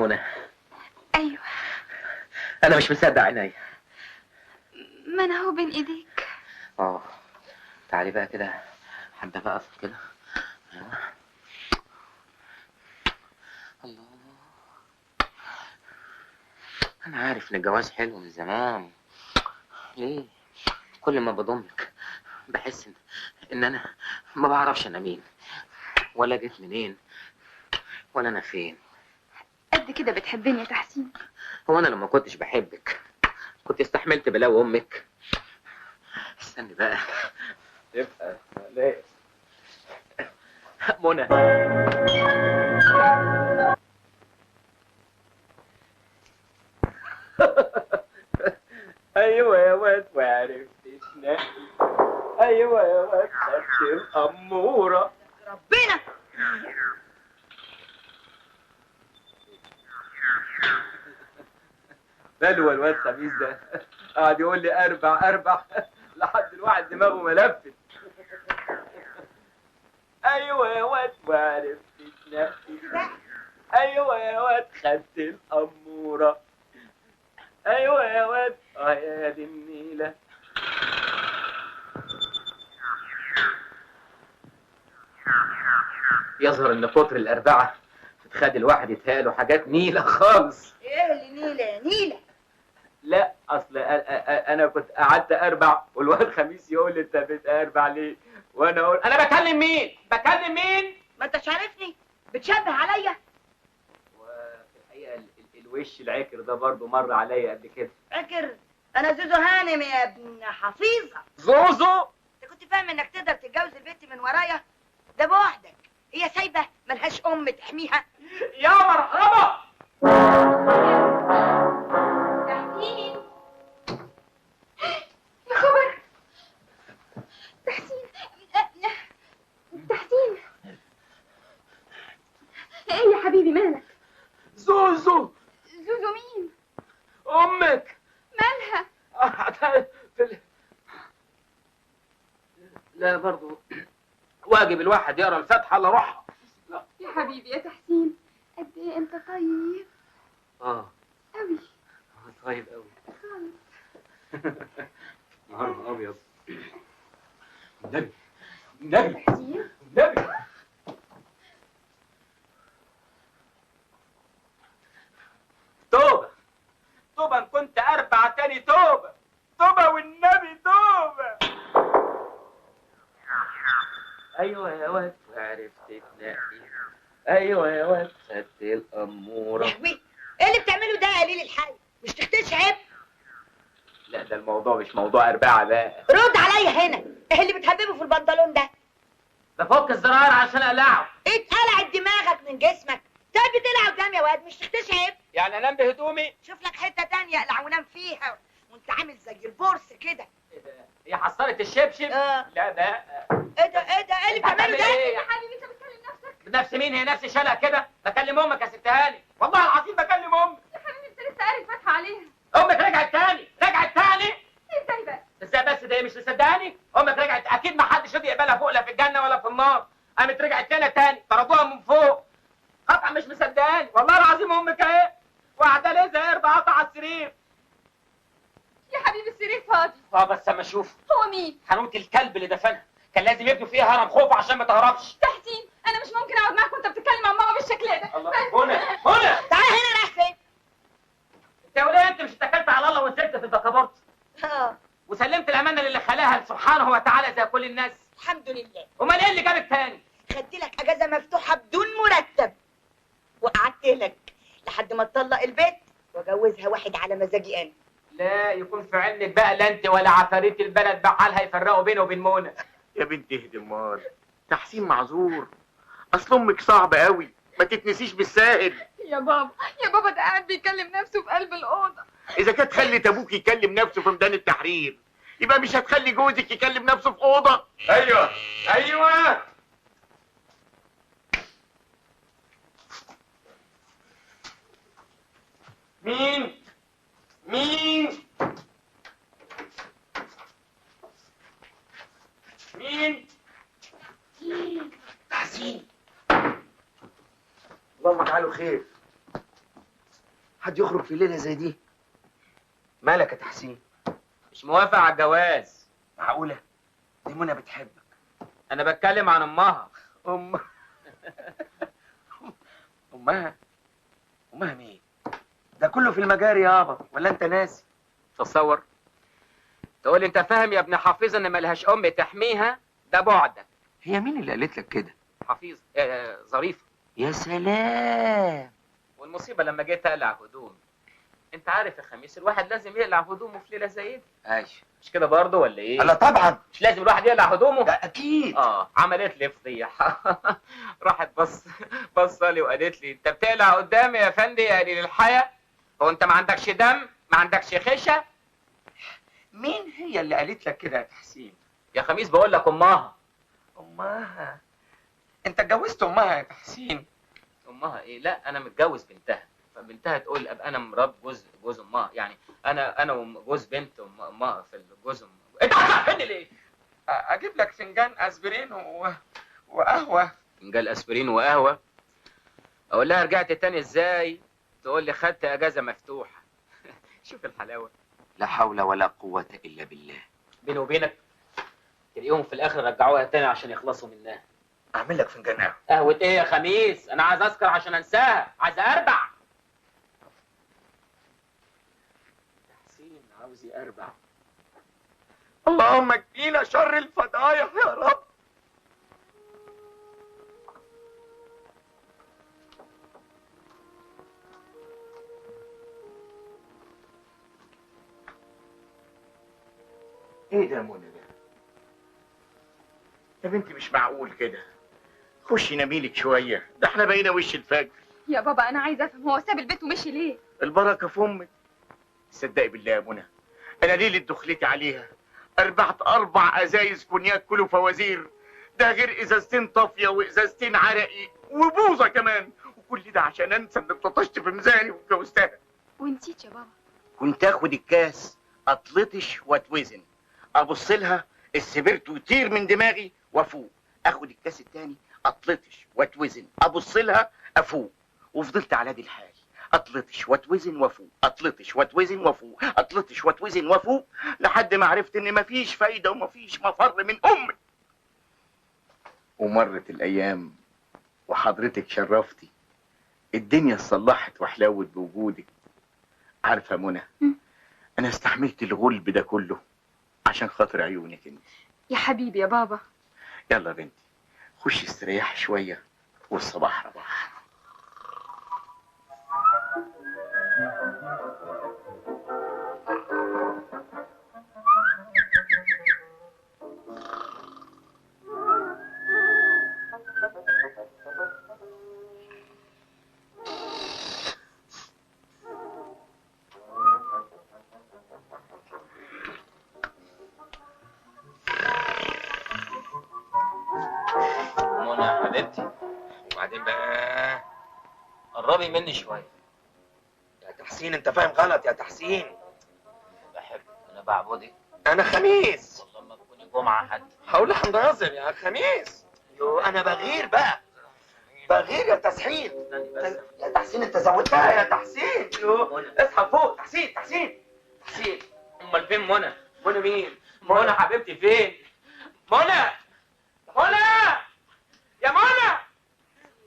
منى. ايوه. انا مش مصدق عينيا. ما انا هو بين ايديك. تعالي بقى كده، حبه بقى كده. ايوه. الله، انا عارف ان الجواز حلو من زمان. ليه كل ما بضمك بحس ان انا ما بعرفش انا مين، ولا جيت منين، ولا انا فين. قد كده بتحبني يا تحسين؟ هو انا لما كنتش بحبك كنت استحملت بلاوي امك؟ استني بقى يبقى ليه منى. ايوه يا واد وعرفت تنقي. ايوه يا واد خدت الاموره. ربنا بلوى الواد خميس ده قعد يقول لي اربع اربع لحد الواحد دماغه ما لفت. ايوه يا واد وعرفت تنقي. ايوه يا واد خدت الاموره. ايوه يا واد يا دي النيله. يظهر ان كتر الاربعة بتخلي الواحد يتهيأله حاجات نيله خالص. ايه اللي نيله يا نيله؟ لا اصل انا كنت قعدت اربع والواد خميس يقول لي انت بتاربع ليه؟ وانا اقول انا بكلم مين؟ بكلم مين؟ ما انتش عارفني؟ بتشبه عليا؟ وفي الحقيقة الوش العكر ده برضه مر عليا قبل كده. عكر؟ انا زوزو هانم يا ابن حفيظة. زوزو؟ انت كنت فاهم انك تقدر تتجوز البنت من ورايا؟ ده بوحدك، هي سايبه ملهاش ام تحميها. يا مرحبا. تحسين. يا خبر تحسين. تحسين ايه يا حبيبي مالك؟ زوزو. زوزو مين؟ امك. مالها؟ لا برضو واجب الواحد يقرا الفاتحة على روحها. يا حبيبي يا تحسين قد ايه انت طيب. قوي. طيب قوي خالص. نهار ابيض. النبي النبي تحسين النبي. توبه توبه ان كنت اربع تاني. توبه توبه والنبي توبه. ايوه يا واد وعرفت تنقي. ايوه يا واد خدت الاموره. يا ايه اللي بتعمله ده يا قليل الحي؟ مش تختش عيب؟ لا ده الموضوع مش موضوع اربعة بقى. رد عليا هنا، ايه اللي بتهببه في البنطلون ده؟ بفك الزرار عشان اقلعه. اتقلعت دماغك من جسمك. طيب بتقلع قدام يا واد، مش تختش عيب؟ يعني انام بهدومي؟ شوف لك حتة تانية اقلع ونام فيها وانت عامل زي البورس كده. ايه ده؟ هي حصلت الشبشب؟ لا ده ايه ده؟ ايه ده؟ ايه اللي بتعمله ده؟ يا حبيبي انت بتكلم نفسك؟ بنفس مين؟ هي نفسي شالها كده؟ بكلم امك يا ست هاني، والله العظيم بكلم امك. يا حبيبي انت لسه قاري الفاتحة عليها. امك رجعت تاني، رجعت تاني. ازاي بس؟ ازاي بس؟ ده مش مصدقاني؟ امك رجعت، اكيد ما حدش راضي يقبلها فوق لا في الجنة ولا في النار. قامت رجعت لنا تاني، طردوها من فوق. قطعا مش مصدقاني، والله العظيم امك اهي وقاعدة ليه زي قرد قطع على السرير. يا حبيبي السرير فاضي. بس اما اشوف. هو مين؟ حانوت الكلب اللي دفنها، كان لازم يبنوا فيها هرم خوف عشان ما تهربش. تحسين انا مش ممكن اقعد معاك وانت بتتكلم عن ماما بالشكل ده. الله. هنا هنا تعالى هنا. رايح فين؟ انت يا وليه انت مش اتكلت على الله ونزلت في البكابورت؟ وسلمت الامانة للي خلاها سبحانه وتعالى زي كل الناس. الحمد لله. امال ايه اللي جابك تاني؟ خدت لك اجازه مفتوحة بدون مرتب وقعدت لك لحد ما تطلق البيت واجوزها واحد على مزاجي انا. لا يكون في علمك بقى لا انت ولا عفاريت البلد بحالها يفرقوا بينه وبين منى. يا بنت اهدي امال، تحسين معذور، اصل امك صعبة قوي ما تتنسيش بالساهل. يا بابا يا بابا ده قاعد بيكلم نفسه في قلب الاوضة. اذا كانت خلت ابوك يكلم نفسه في ميدان التحرير يبقى مش هتخلي جوزك يكلم نفسه في اوضة. ايوه ايوه. مين؟ مين؟ مين؟ تحسين. اللهم اجعله خير. حد يخرج في ليلة زي دي؟ مالك يا تحسين؟ مش موافق على الجواز. معقولة؟ دي منى بتحبك. انا بتكلم عن امها. امها؟ امها مين؟ ده كله في المجاري يابا، ولا انت ناسي؟ تصور تقول انت فاهم يا ابن حفيظ ان ملهاش ام تحميها؟ ده بعدك. هي مين اللي قالت لك كده؟ حفيظ ظريفة. يا سلام. والمصيبة لما جيت اقلع هدومي، انت عارف يا خميس الواحد لازم يقلع هدومه في ليلة زي دي. ايوه مش كده برضه ولا ايه؟ لا طبعا. مش لازم الواحد يقلع هدومه؟ ده اكيد. عملت لي فضيحة. راحت بص لي وقالت لي انت بتقلع قدامي يا فندي يا قليل الحياة؟ هو انت ما عندكش دم؟ ما عندكش خشه؟ مين هي اللي قالت لك كده يا تحسين؟ يا خميس بقول لك امها. امها؟ انت اتجوزت امها يا تحسين؟ امها ايه؟ لا انا متجوز بنتها، فبنتها تقول ابقى انا مرات جوز امها، يعني انا وجوز بنت امها في الجوز انت هتعرفني ليه؟ اجيب لك فنجان اسبرين وقهوة. فنجان اسبرين وقهوة؟ اقول لها رجعت تاني ازاي؟ تقول لي خدت اجازه مفتوحة. شوف الحلاوة. لا حول ولا قوة الا بالله. بيني وبينك تلاقيهم في الاخر رجعوها تاني عشان يخلصوا منها. اعمل لك فنجان قهوة. قهوة ايه يا خميس؟ انا عايز اسكر عشان انساها، عايز اربع. تحسين عاوز يربع. اللهم اكفينا شر الفضايح يا رب. ايه ده يا منى ده؟ يا بنتي مش معقول كده. خشي نميلك شوية، ده احنا بقينا وش الفجر. يا بابا انا عايزه افهم هو ساب البيت ومشي ليه؟ البركة في امك. صدقي بالله يا منى، انا ليلة دخلتي عليها اربعت 4 ازايز كونياك كله فوازير، ده غير ازازتين طافية وازازتين عرقي وبوظه كمان، وكل ده عشان انسى ان اتلطشت في ميزاني واتجوزتها. ونسيت يا بابا. كنت اخد الكاس اتلطش واتوزن، ابص لها السبرت ويطير من دماغي وافوق، اخد الكاس التاني اتلطش واتوزن، ابص لها افوق، وفضلت على دي الحال، اتلطش واتوزن وافوق، اتلطش واتوزن وافوق، اتلطش واتوزن وافوق، لحد ما عرفت ان مفيش فايده ومفيش مفر من امي. ومرت الايام وحضرتك شرفتي، الدنيا اتصلحت وحلوت بوجودك. عارفه منى، انا استحملت الغلب ده كله عشان خاطر عيونك انت. يا حبيبي يا بابا. يلا يا بنتي خشي استريحي شوية والصباح رباح. وبعدين بقى قربي مني شوية يا تحسين، انت فاهم غلط يا تحسين. بحبك، انا بعبدك. انا خميس. والله ما تكوني جمعه حتى. هقول لحمد يا خميس. يو انا بغير بقى، بغير يا تحسين. يا تحسين انت زودتها يا تحسين. يو اصحى فوق تحسين. تحسين تحسين. امال فين منى؟ منى مين؟ منى حبيبتي فين؟ منى، منى يا منى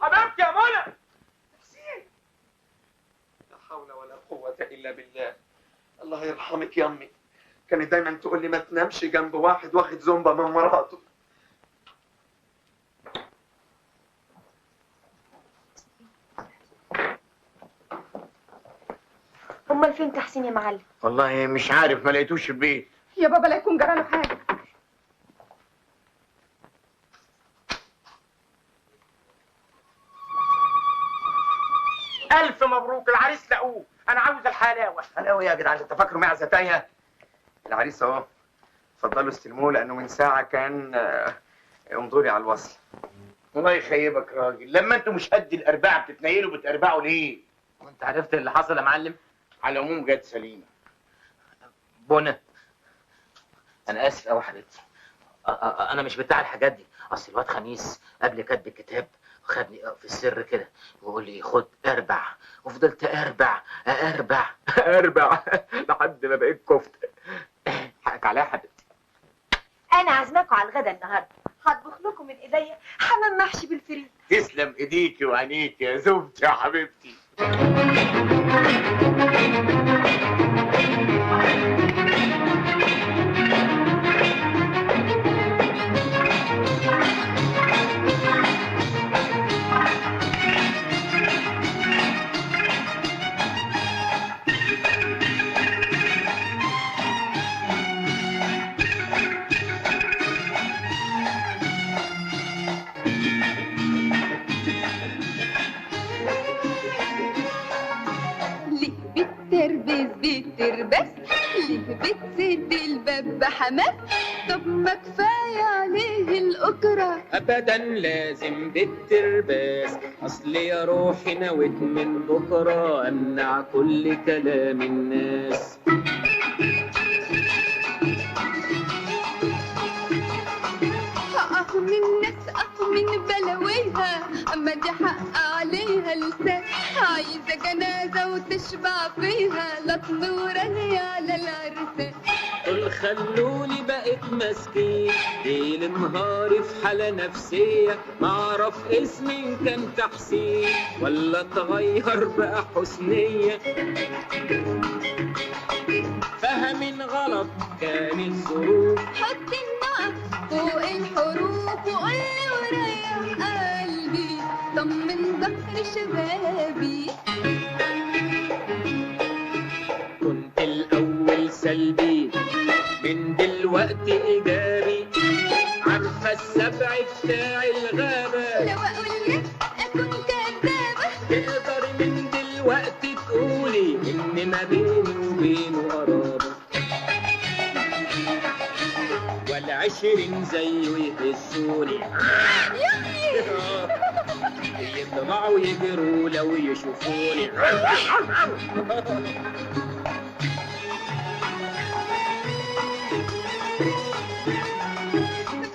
حبيبتي يا منى. تحسين لا حول ولا قوة إلا بالله. الله يرحمك يا أمي، كانت دايما تقول لي ما تنامش جنب واحد واخد زومبا من مراته. امال فين تحسين يا معلم؟ والله مش عارف، ما لقيتوش في البيت. يا بابا لا يكون جراله حاجة. ألف مبروك، العريس لقوه. أنا عاوز الحلاوة. حلاوة يا جدعان؟ أنت فاكره معزة تايهة؟ العريس أهو، اتفضلوا استلموه لأنه من ساعة كان امضوا لي على الوصل. الله يخيبك راجل، لما أنتوا مش قد الأربعة بتتنيلوا بتأربعوا ليه؟ وأنت عرفت اللي حصل يا معلم؟ على العموم جت سليمة. بونا أنا آسف أوي يا حبيبتي، أنا مش بتاع الحاجات دي. أصل الواد خميس قبل كاتب الكتاب خدني في السر كده وقول لي خد اربع، وفضلت اربع اربع اربع لحد ما بقيت كفته. حقك عليا يا حبيبتي. انا عازماكم على الغدا النهارده، هطبخ لكم من ايديا حمام محشي بالفريك. تسلم ايديكي وعينيكي يا زوجتي يا حبيبتي. بتربس ليه بتسد الباب بحماس؟ طب ما كفاية عليه الاكره. ابدا لازم بالترباس، اصل يا روحي نويت من بكره امنع كل كلام الناس. اخ من الناس، اخ من بلاويها، اما دي حق عليها لسان، عايزه جنازه وتشبع فيها لطم وراني على العرسان. دول خلوني بقيت مسكين، ليل نهاري في حاله نفسية، معرف اسمي كان تحسين ولا اتغير بقى حسنيه. فهمين غلط كان الظروف، حط النقط فوق الحروف وقولي وريح قلبي، طمن ظهر شبابي. كنت الأول سلبي، من دلوقتي إيجابي، عارفة السبع بتاع الغابة، لو أقول لك أكون كدابة. تقدر من دلوقتي تقولي إن ما بيني وبينه قرابة، ولا 20 زيه يهزوني يطلعوا يجروا لو يشوفوني.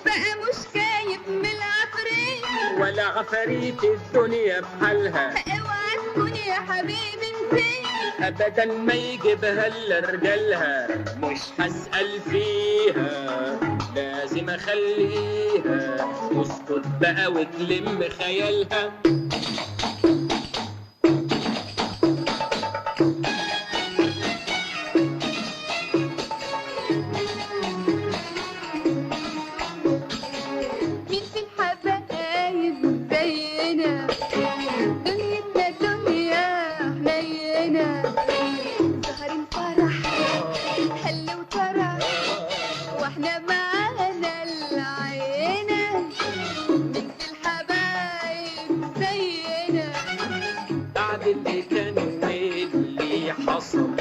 بقى مش خايف من العفريت ولا عفاريت الدنيا بحالها، اوعى تكون يا حبيبي نسيت. ابدا ما يجيبها الا رجالها، مش هسأل فيها لازم اخليها تسكت بقى وتلم خيالها. مين في الحبايب زينا، دنيتنا دنيا حنينة، سهر الفرح هل وترى واحنا معانا العينة، مين في الحبايب زينا. بعد اللي كان واللي حصل،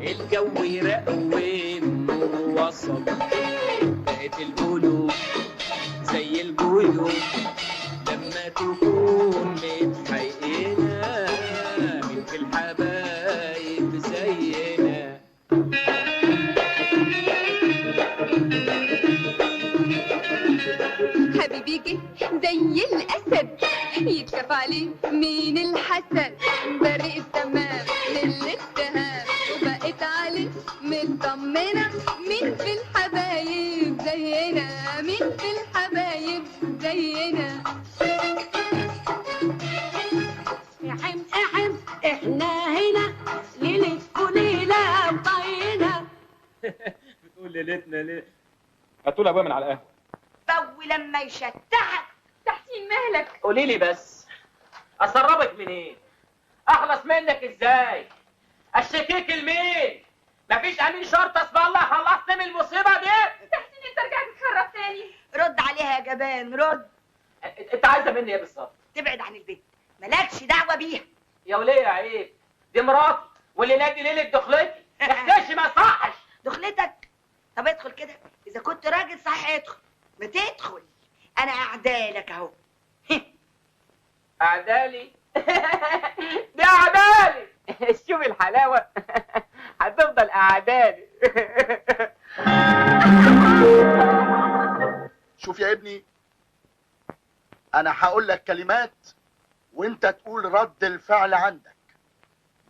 الجو يرقوي النور وصل، بقت القلوب زي الجيوب لما تكون متحينة. مين في الحبايب زينا. حبيبي جه زي الأسد يتكف عليه من الحسد، بريء التمام من الاتهام وبقيت عليه مطمنة. مين في الحبايب زينا، مين في الحبايب زينا. احم احم احنا هنا ليلتكوا ليلة مطينة. بتقول ليلتنا ليه؟ هاتوا لي ابويا من على القهوة. فو لما يشتحك. تحسين مهلك. قولي لي بس اسربك من ايه؟ اخلص منك ازاي؟ اشتكيك لمين؟ مفيش امين شرطه اسم الله خلصني من المصيبة دي. تحسين انت رجعت تخرب تاني. رد عليها يا جبان رد. انت عايزه مني ايه بالظبط؟ تبعد عن البيت، مالكش دعوه بيها. يا وليه عيب، دي مراتي واللي نادي ليلة دخلتي. اختشي ما صحش. دخلتك؟ طب ادخل كده، اذا كنت راجل صح ادخل، ما تدخل انا اعدالك اهو. اعدالي؟ دي اعدالي. شوفي الحلاوة، هتفضل اعدالي. شوف يا ابني، انا هقول لك كلمات وانت تقول رد الفعل عندك،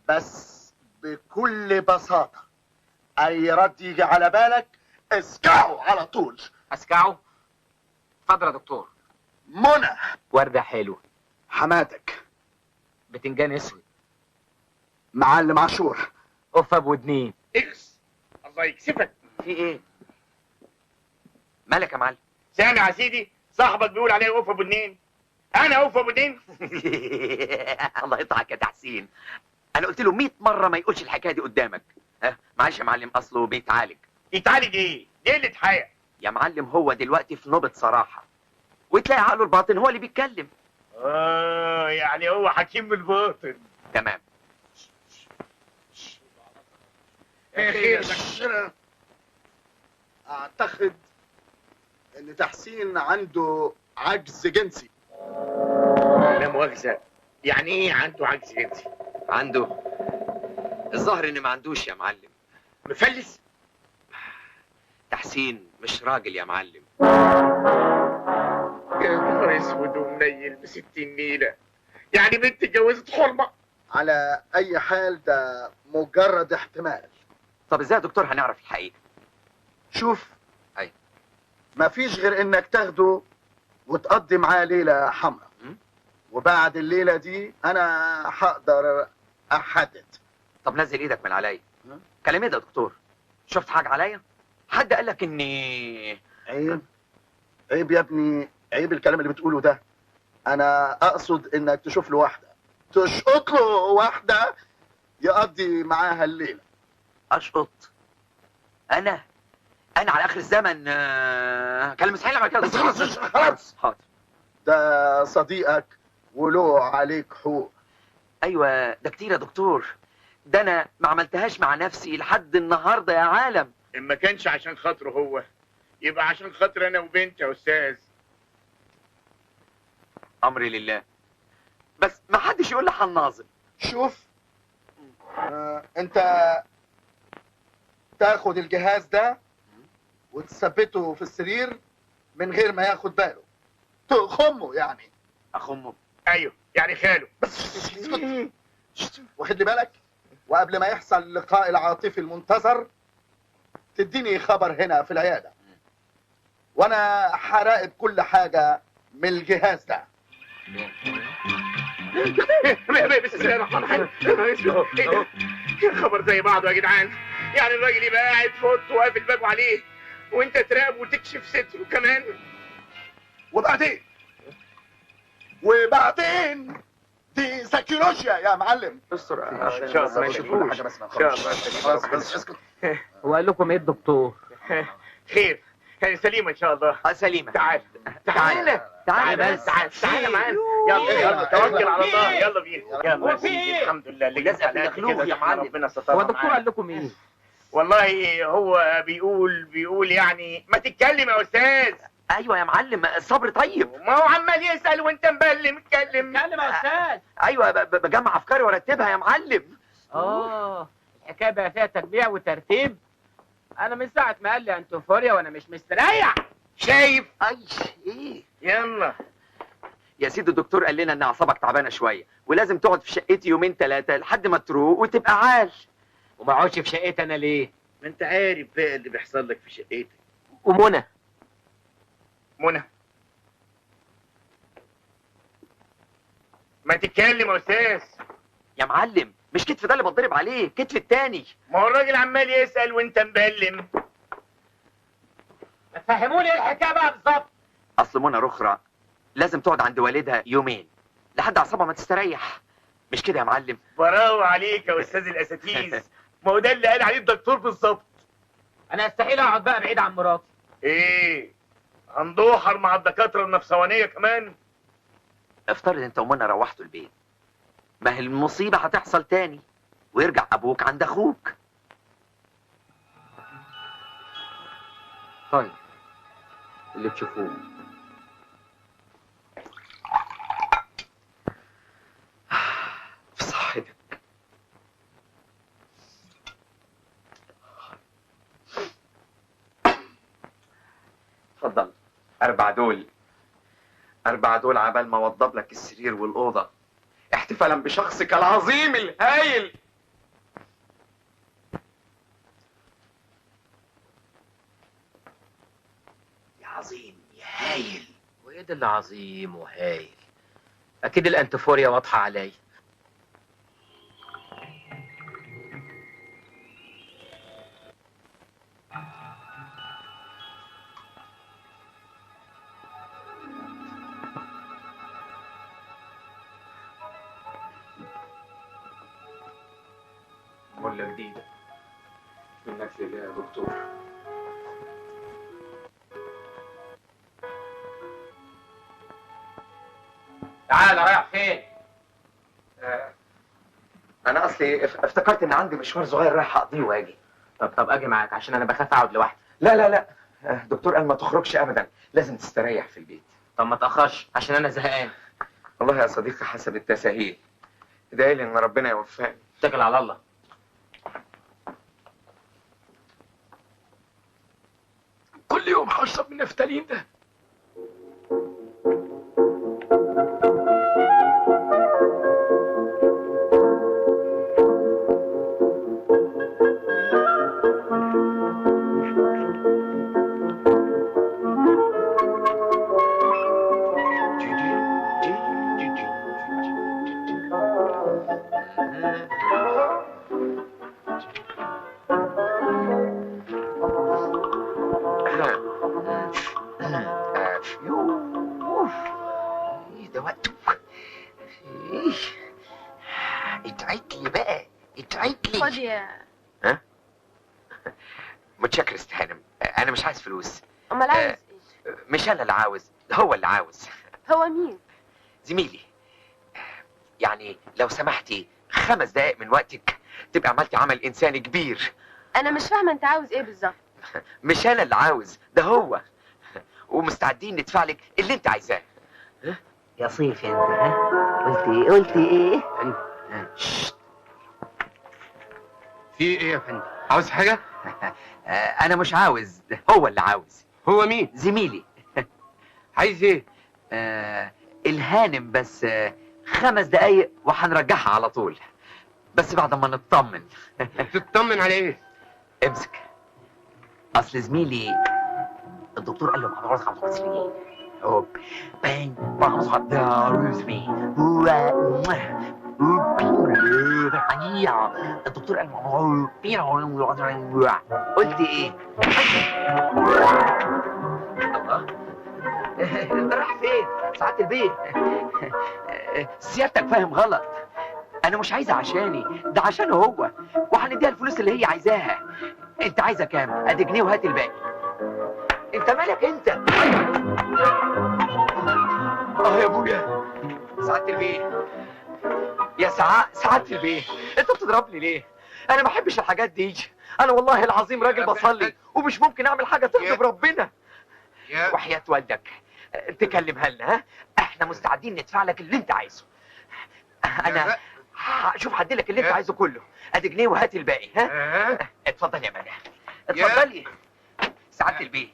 بس بكل بساطة اي رد يجي على بالك اسكعه على طول. اسكعه؟ اتفضل يا دكتور. منى. وردة حلوة. حماتك. بتنجان اسود. معلم عاشور. قفة بودنين. اكس الله يكسفك. في ايه؟ مالك يا معلم؟ سامع يا سيدي، صاحبك بيقول عليا قفة بودنين. انا قفة بودنين؟ الله يقطعك يا تحسين، انا قلت له 100 مرة ما يقولش الحكاية دي قدامك. ها معلش يا معلم، اصله بيتعالج. يتعالج ايه؟ دي قلة حياة يا معلم. هو دلوقتي في نوبه صراحة، وتلاقي عقله الباطن هو اللي بيتكلم. يعني هو حكيم بالباطن. تمام. خير. اعتقد ان تحسين عنده عجز جنسي. لا مؤاخذة، يعني ايه عنده عجز جنسي؟ عنده الظاهر ان ما عندوش يا معلم. مفلس؟ تحسين مش راجل يا معلم. يا نهار اسود ومنيل ب60 نيله، يعني بنت اتجوزت حرمه. على اي حال ده مجرد احتمال. طب ازاي يا دكتور هنعرف الحقيقة؟ شوف، ايوه، مفيش غير انك تاخده وتقضي معاه ليلة حمراء، وبعد الليلة دي انا هقدر احدد. طب نزل ايدك من عليا. كلام ايه ده يا دكتور؟ شفت حاجة عليا؟ حد قال لك اني عيب؟ عيب يا ابني، عيب الكلام اللي بتقوله ده. انا اقصد انك تشوف له واحدة، تشقط له واحدة يقضي معاها الليلة. اشقط؟ انا على اخر الزمن كلام مستحيل اعمل كده. بس خلاص خلاص. حاضر. ده صديقك وله عليك حقوق. ايوه ده كتير يا دكتور، ده انا ما عملتهاش مع نفسي لحد النهارده يا عالم. ان ما كانش عشان خاطره هو، يبقى عشان خاطر انا وبنتي يا استاذ. امري لله، بس ما حدش يقول لي حناظم. شوف، انت تاخد الجهاز ده وتثبته في السرير من غير ما ياخد باله، تخمة يعني. اخمه؟ ايوه يعني خاله. بس اسكت، واخد لي بالك؟ وقبل ما يحصل اللقاء العاطفي المنتظر تديني خبر هنا في العيادة، وانا هراقب كل حاجة من الجهاز ده. بسم الله الرحمن الرحيم. ايه ده؟ خبر زي بعضه يا جدعان. يعني الراجل يبقى قاعد في اوضته وقافل بابه عليه، وانت تراقب وتكشف ستره كمان. وبعدين دي سيكولوجيا يا معلم. استر ان شاء الله ما يشوفوش. بس ان شاء الله. خلاص بس اسكت. هو قال لكم ايه الدكتور؟ خير، سليمة ان شاء الله. سليمة. تعال تعال تعال بس، تعال تعال معانا. يلا يلا توكل على الله، يلا بينا. يلا يا سيدي، الحمد لله اللي جت على كده يا معلم. ربنا سترها. هو الدكتور قال لكم ايه؟ والله هو بيقول يعني ما تتكلم يا استاذ. ايوه يا معلم، الصبر طيب. ما هو عمال يسال وانت مبلم. اتكلم اتكلم يا استاذ. ايوه بجمع افكاري وارتبها يا معلم. الحكاية بقى فيها تجميع وترتيب. انا من ساعة ما قال لي انتوفوريا وانا مش مستريح. شايف؟ اي ايه؟ يلا يا سيدي، الدكتور قال لنا ان اعصابك تعبانة شوية ولازم تقعد في شقتي يومين 3 لحد ما تروق وتبقى عال. وما اقعدش في شقتي انا ليه؟ ما انت عارف بقى اللي بيحصل لك في شقتك. ومنى. منى ما تتكلم يا استاذ. يا معلم مش كتف ده اللي بتضرب عليه، كتف التاني. ما هو الراجل عمال يسأل وانت مبلم. ما تفهموني ايه الحكاية بقى بالظبط؟ اصل منى رخرة لازم تقعد عند والدها يومين لحد اعصابها ما تستريح، مش كده يا معلم؟ براو عليك يا استاذ الاساتيز. ما هو ده اللي قال عليه الدكتور بالظبط. انا استحيل اقعد بقى بعيد عن مراتي. ايه؟ هندوحر مع الدكاترة النفسوانيه كمان؟ افترض انت ومنى روحتوا البيت، ما هي المصيبة هتحصل تاني ويرجع ابوك عند اخوك. طيب اللي تشوفوه. في صحتك. اتفضل. 4 دول 4 دول عبال ما وضب لك السرير والأوضة احتفالا بشخصك العظيم الهايل. يا عظيم يا هايل. وايه ده اللي عظيم وهايل؟ اكيد الانتفوريا واضحة عليا. ملة جديدة منك لله يا دكتور. تعال، رايح فين؟ أنا أصلي افتكرت إن عندي مشوار صغير رايح أقضيه وأجي. طب أجي معاك عشان أنا بخاف أقعد لوحدي. لا لا لا، الدكتور قال ما تخرجش أبدا، لازم تستريح في البيت. طب ما تأخرش عشان أنا زهقان. والله يا صديقي حسب التساهيل. ادعي لي إن ربنا يوفقني. اتكل على الله. كل يوم هشرب من النفتالين ده. متشكر استهانم، انا مش عايز فلوس. امال عاوز ايه؟ مش انا اللي عاوز، هو اللي عاوز. هو مين؟ زميلي. يعني لو سمحتي 5 دقايق من وقتك تبقى عملتي عمل انساني كبير. انا مش فاهمه انت عاوز ايه بالظبط. مش انا اللي عاوز، ده هو، ومستعدين ندفع لك اللي انت عايزاه. يا صيف انت، ها؟ قلت ايه؟ قلت ايه؟ في ايه يا فندم؟ عاوز حاجة؟ أنا مش عاوز، هو اللي عاوز. هو مين؟ زميلي. عايز ايه؟ الهانم بس 5 دقايق وهنرجعها على طول، بس بعد ما نطمن. تطمن على ايه؟ امسك. أصل زميلي الدكتور قال له الدكتور قال قلت ايه؟ الله، انت رايح فين؟ سعادة البيت، سيادتك فاهم غلط. انا مش عايزه عشاني، ده عشانه هو، وهنديها الفلوس اللي هي عايزاها. انت عايزه كام؟ ادي جنيه وهات الباقي. انت مالك انت؟ اه يا ابويا. سعادة البيه، يا سعادة البيه، انت بتضربني ليه؟ انا ما بحبش الحاجات دي. انا والله العظيم راجل بصلي ومش ممكن اعمل حاجة تغضب ربنا. وحياة والدك تكلمها لنا، ها؟ احنا مستعدين ندفع لك اللي انت عايزه. انا شوف هدي لك اللي انت عايزه كله. ادي جنيه وهات الباقي، ها؟ اتفضل يا مدام، اتفضلي. سعادة البيه،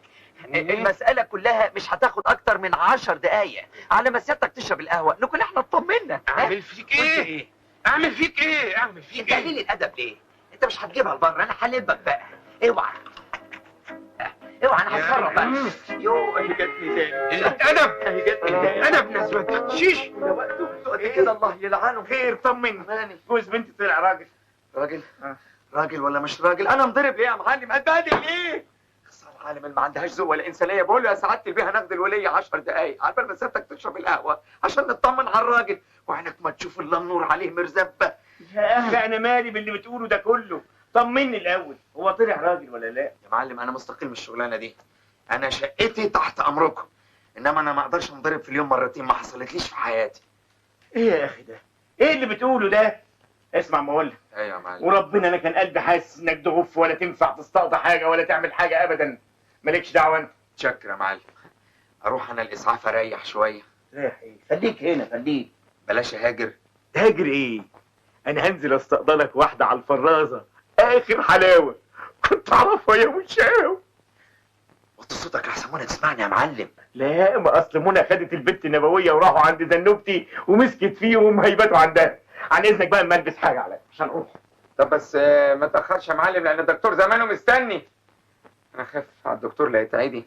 المسألة كلها مش هتاخد أكتر من 10 دقايق على ما سيادتك تشرب القهوة، نكون احنا اطمنا. أعمل فيك إيه؟ أعمل فيك إيه؟ أعمل فيك إيه؟ أنت قليل الأدب ليه؟ أنت مش هتجيبها لبره، أنا هلبك بقى. اوعى اوعى، أنا هتصرف بقى. يوه، أهي جاتني تاني. قلة أدب، أهي جاتني تاني. أدب ناس ما تختشيش. ده وقته قد كده، الله يلعنه. خير، طمني. جوز بنتي طلع راجل. راجل؟ راجل ولا مش راجل؟ أنا مضرب ليه يا معلم؟ أتبهدل ليه؟ العالم اللي ما عندهاش ذوق ولا انسانيه. بقول له يا سعادة البيه هناخد الوليه 10 دقايق على بال ما سيادتك تشرب القهوة عشان نطمن على الراجل، وعينك ما تشوف الا النور عليه مرزبه. يا اخي انا مالي باللي بتقوله ده كله، طمني الاول، هو طلع راجل ولا لا؟ يا معلم انا مستقيل من الشغلانة دي، انا شقتي تحت امركم، انما انا ما اقدرش انضرب في اليوم مرتين، ما حصلتليش في حياتي. ايه يا اخي ده؟ ايه اللي بتقوله ده؟ اسمع ما اقول لك. ايوه يا معلم. وربنا انا كان قلبي حاسس انك تغف ولا تنفع تستقطع حاجة ولا تعمل حاجة ابدا. مالكش دعوه انت. شكرا يا معلم. اروح انا الاسعاف اريح شوية. ريح ايه؟ خليك هنا، خليك. بلاش اهاجر. تهاجر ايه؟ انا هنزل استقبلك واحدة على الفرازه، اخر حلاوة كنت اعرفها يا وشاو. وطي صوتك لحسن منى تسمعني يا معلم. لا ما اصل منى خدت البت النبوية وراحوا عند زنوبتي ومسكت فيهم هيبتوا عندها. عن اذنك بقى اما البس حاجة عليا عشان اروح. طب بس ما تاخرش يا معلم لان الدكتور زمانه مستني. انا خاف على الدكتور لا يتعدي.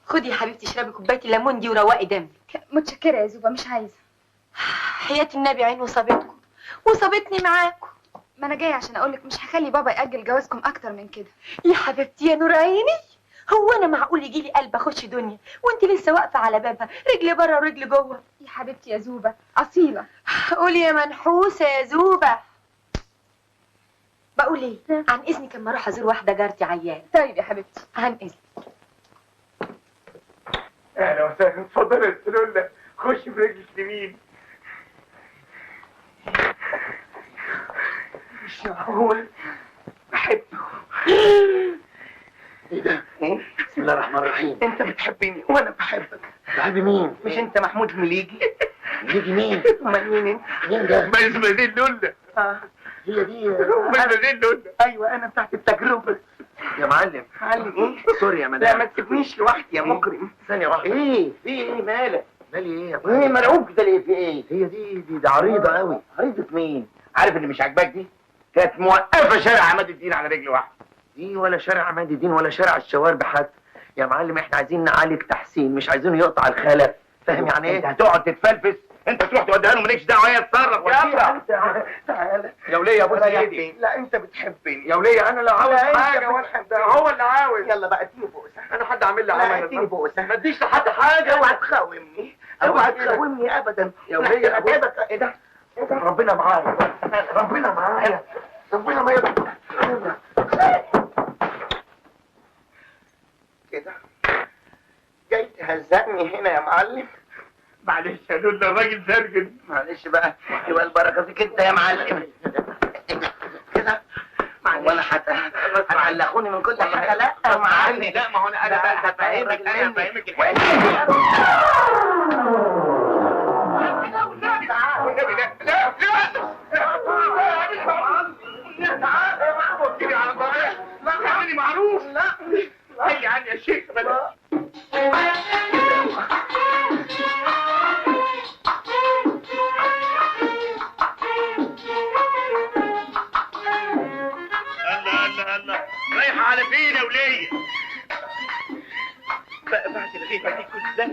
خدي يا حبيبتي اشربي كوباية الليمون دي وروقي دمك. متشكره يا زوبه، مش عايزه. حياة النبي عين وصابتكم وصابتني معاكم. ما انا جاية عشان اقولك مش هخلي بابا يأجل جوازكم اكتر من كده. يا حبيبتي يا نور عيني، هو انا معقول يجي لي قلب اخش دنيا وانت لسه واقفة على بابها رجل بره ورجل جوه؟ يا حبيبتي يا زوبه اصيلة. قولي يا منحوسه يا زوبه. بقول ايه، عن اذنك اما اروح ازور واحدة جارتي عيان. طيب يا حبيبتي، عن اذنك. اهلا وسهلا، اتفضلي يا سلولة، خش برجلك اليمين. مش معقول، بحبه. ايه ده؟ بسم الله الرحمن الرحيم. انت بتحبني وانا بحبك. بحب مين؟ مش انت محمود المليجي؟ مليجي مين؟ امال مين انت؟ مين ده؟ مزمزيل لولا. هي دي مزمزيل لولا. ايوه انا بتاعت التجربة. يا معلم. معلم ايه؟ sorry يا مدام. لا ما تسيبنيش لوحدي يا مكرم. ثانية واحدة. ايه؟ في ايه مالك؟ مالي ايه يا معلم؟ ايه مرعوب كده ليه؟ في ايه؟ هي دي دي عريضة قوي. عريضة مين؟ عارف اللي مش عاجباك دي؟ كانت موقفة شارع عماد الدين على رجل واحدة. دي ولا شارع عماد الدين ولا شارع الشوارب حتى. يا معلم احنا عايزين نعالج تحسين، مش عايزينه يقطع الخلف. فاهم يعني ايه؟ انت هتقعد تتفلفس، انت تروح توديها له مالكش دعوه، هي تتصرف. يلا تعالى يا وليه يا ابو سيدي. لا انت بتحبني يا وليه، انا لا عاوز حاجة ولا ده هو اللي عاوز. يلا بقى اديني بوسه. انا حد عامل لي عمل؟ اديني بوسه. ما اديش لحد حاجة. اوعى تخاومني، اوعى تخاومني ابدا يا وليه. اتعبك. ايه ده؟ ربنا معايا، ربنا معايا، ربنا ما يرضى كده. جاي تهزقني هنا يا معلم؟ معلش يا لولا الراجل سرجن. معلش بقى، يبقى البركة فيك انت يا معلم. كده وانا هتعلقوني من كل حاجة؟ لا يا معلم، لا ما هو انا بقى هفهمك، انا هفهمك الحقيقة. والنبي لا لا لا، تعال وكيلي على الضريح. لا اعملي معروف. لا هي عني يا شيخ. بلاش. الله الله الله، رايحة على فين يا ولية؟ بقى بعد الغيبة دي كلها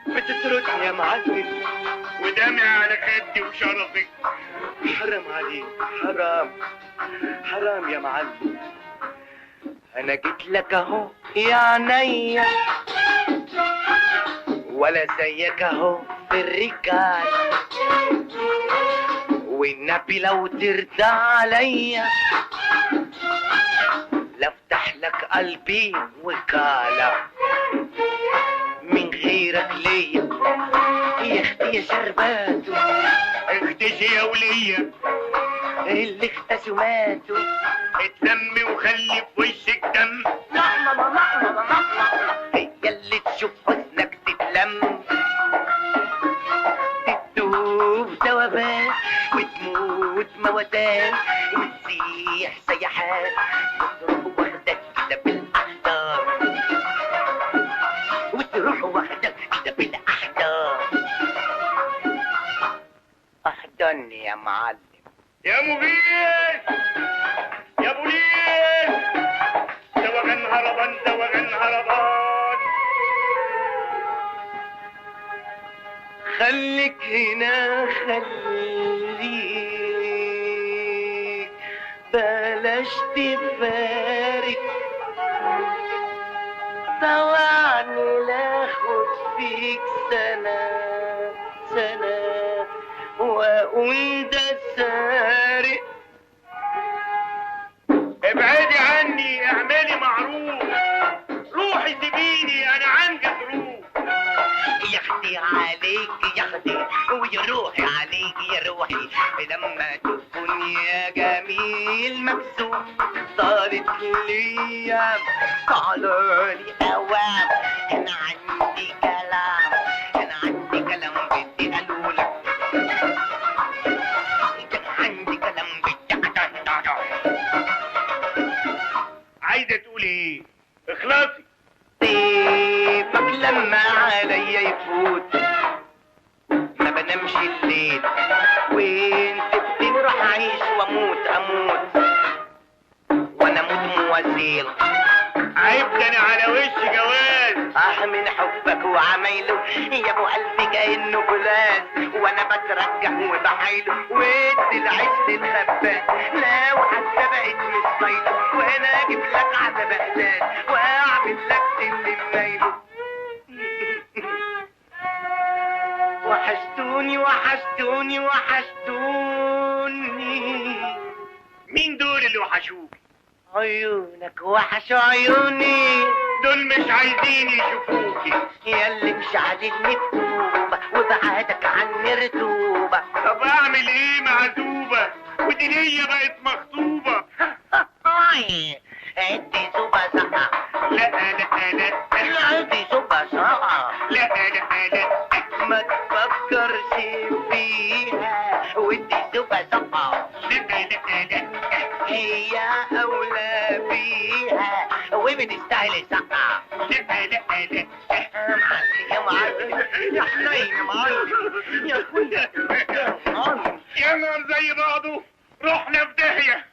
بتطردني يا معلم؟ ودمعي على خدي وشرفك. حرام عليك، حرام حرام يا معلم. انا جيت لك اهو يا عينيا، ولا زيك اهو في الرجال، والنبي لو ترضى عليا لافتح لك قلبي وكالة. من غيرك ليا يا اختي يا شرباتو. اختشي يا ولية، اللي اختشوا ماتوا. اتلمي وخلي في وشك دم. لا لا لا لا لا لا، هي اللي تشوف حزنك تتلم، تدوب ذوبان وتموت موتان وتسيح سيحان، وتروح وحدك كده بالاحضان، وتروح وحدك كده بالاحضان. احضني يا معلم. يا مغيث، يا بوليس، زوغان هربان، زوغان هربان. خليك هنا، خليك بلاش تفارق، طوعني لاخد فيك سنة سنة واقول ده سارق. ابعدي عني، اعملي معروف، روحي سيبيني انا عندي ظروف. يا اختي عليك يا اختي، ويا روحي عليك يا روحي، لما تكون يا جميل مكسوف صارت ليام تعالولي اوام. انا عندي كلام، انا عندي كلام بدي اقوله، عندي كلام بدي. اعيش واموت اموت وانا اموت موازيل. عيب ده انا على وش جواز. من حبك وعمايله يا ابو قلبي كانه جلاس، وانا بترجح وبحايله وادي العيش للخباز، لو حتى بقت مش طايله وانا اجيب لك عذاب ازاز واعمل لك سلم نايله. وحشتوني وحشتوني وحشتوني. مين دول اللي وحشوك؟ عيونك وحشوا عيوني، دول مش عايزين يشوفوكي. يا اللي مش عادلني بطوبة وبعادك عني رطوبة. طب اعمل ايه مع زوبة ودي ليا بقت مخطوبة؟ ادي زوبة سقعة. لا لا لا لا، ادي زوبة سقعة. لا لا لا، ما تفكرش فيها ودي زوبة سقعة. لا لا لا، هي أولى بيها وبتستاهل السقعة. لا لا لا، معلم يا معلم يا حنين يا معلم يا اخويا يا معلم. يا نهار زي بعضه، رحنا في داهية.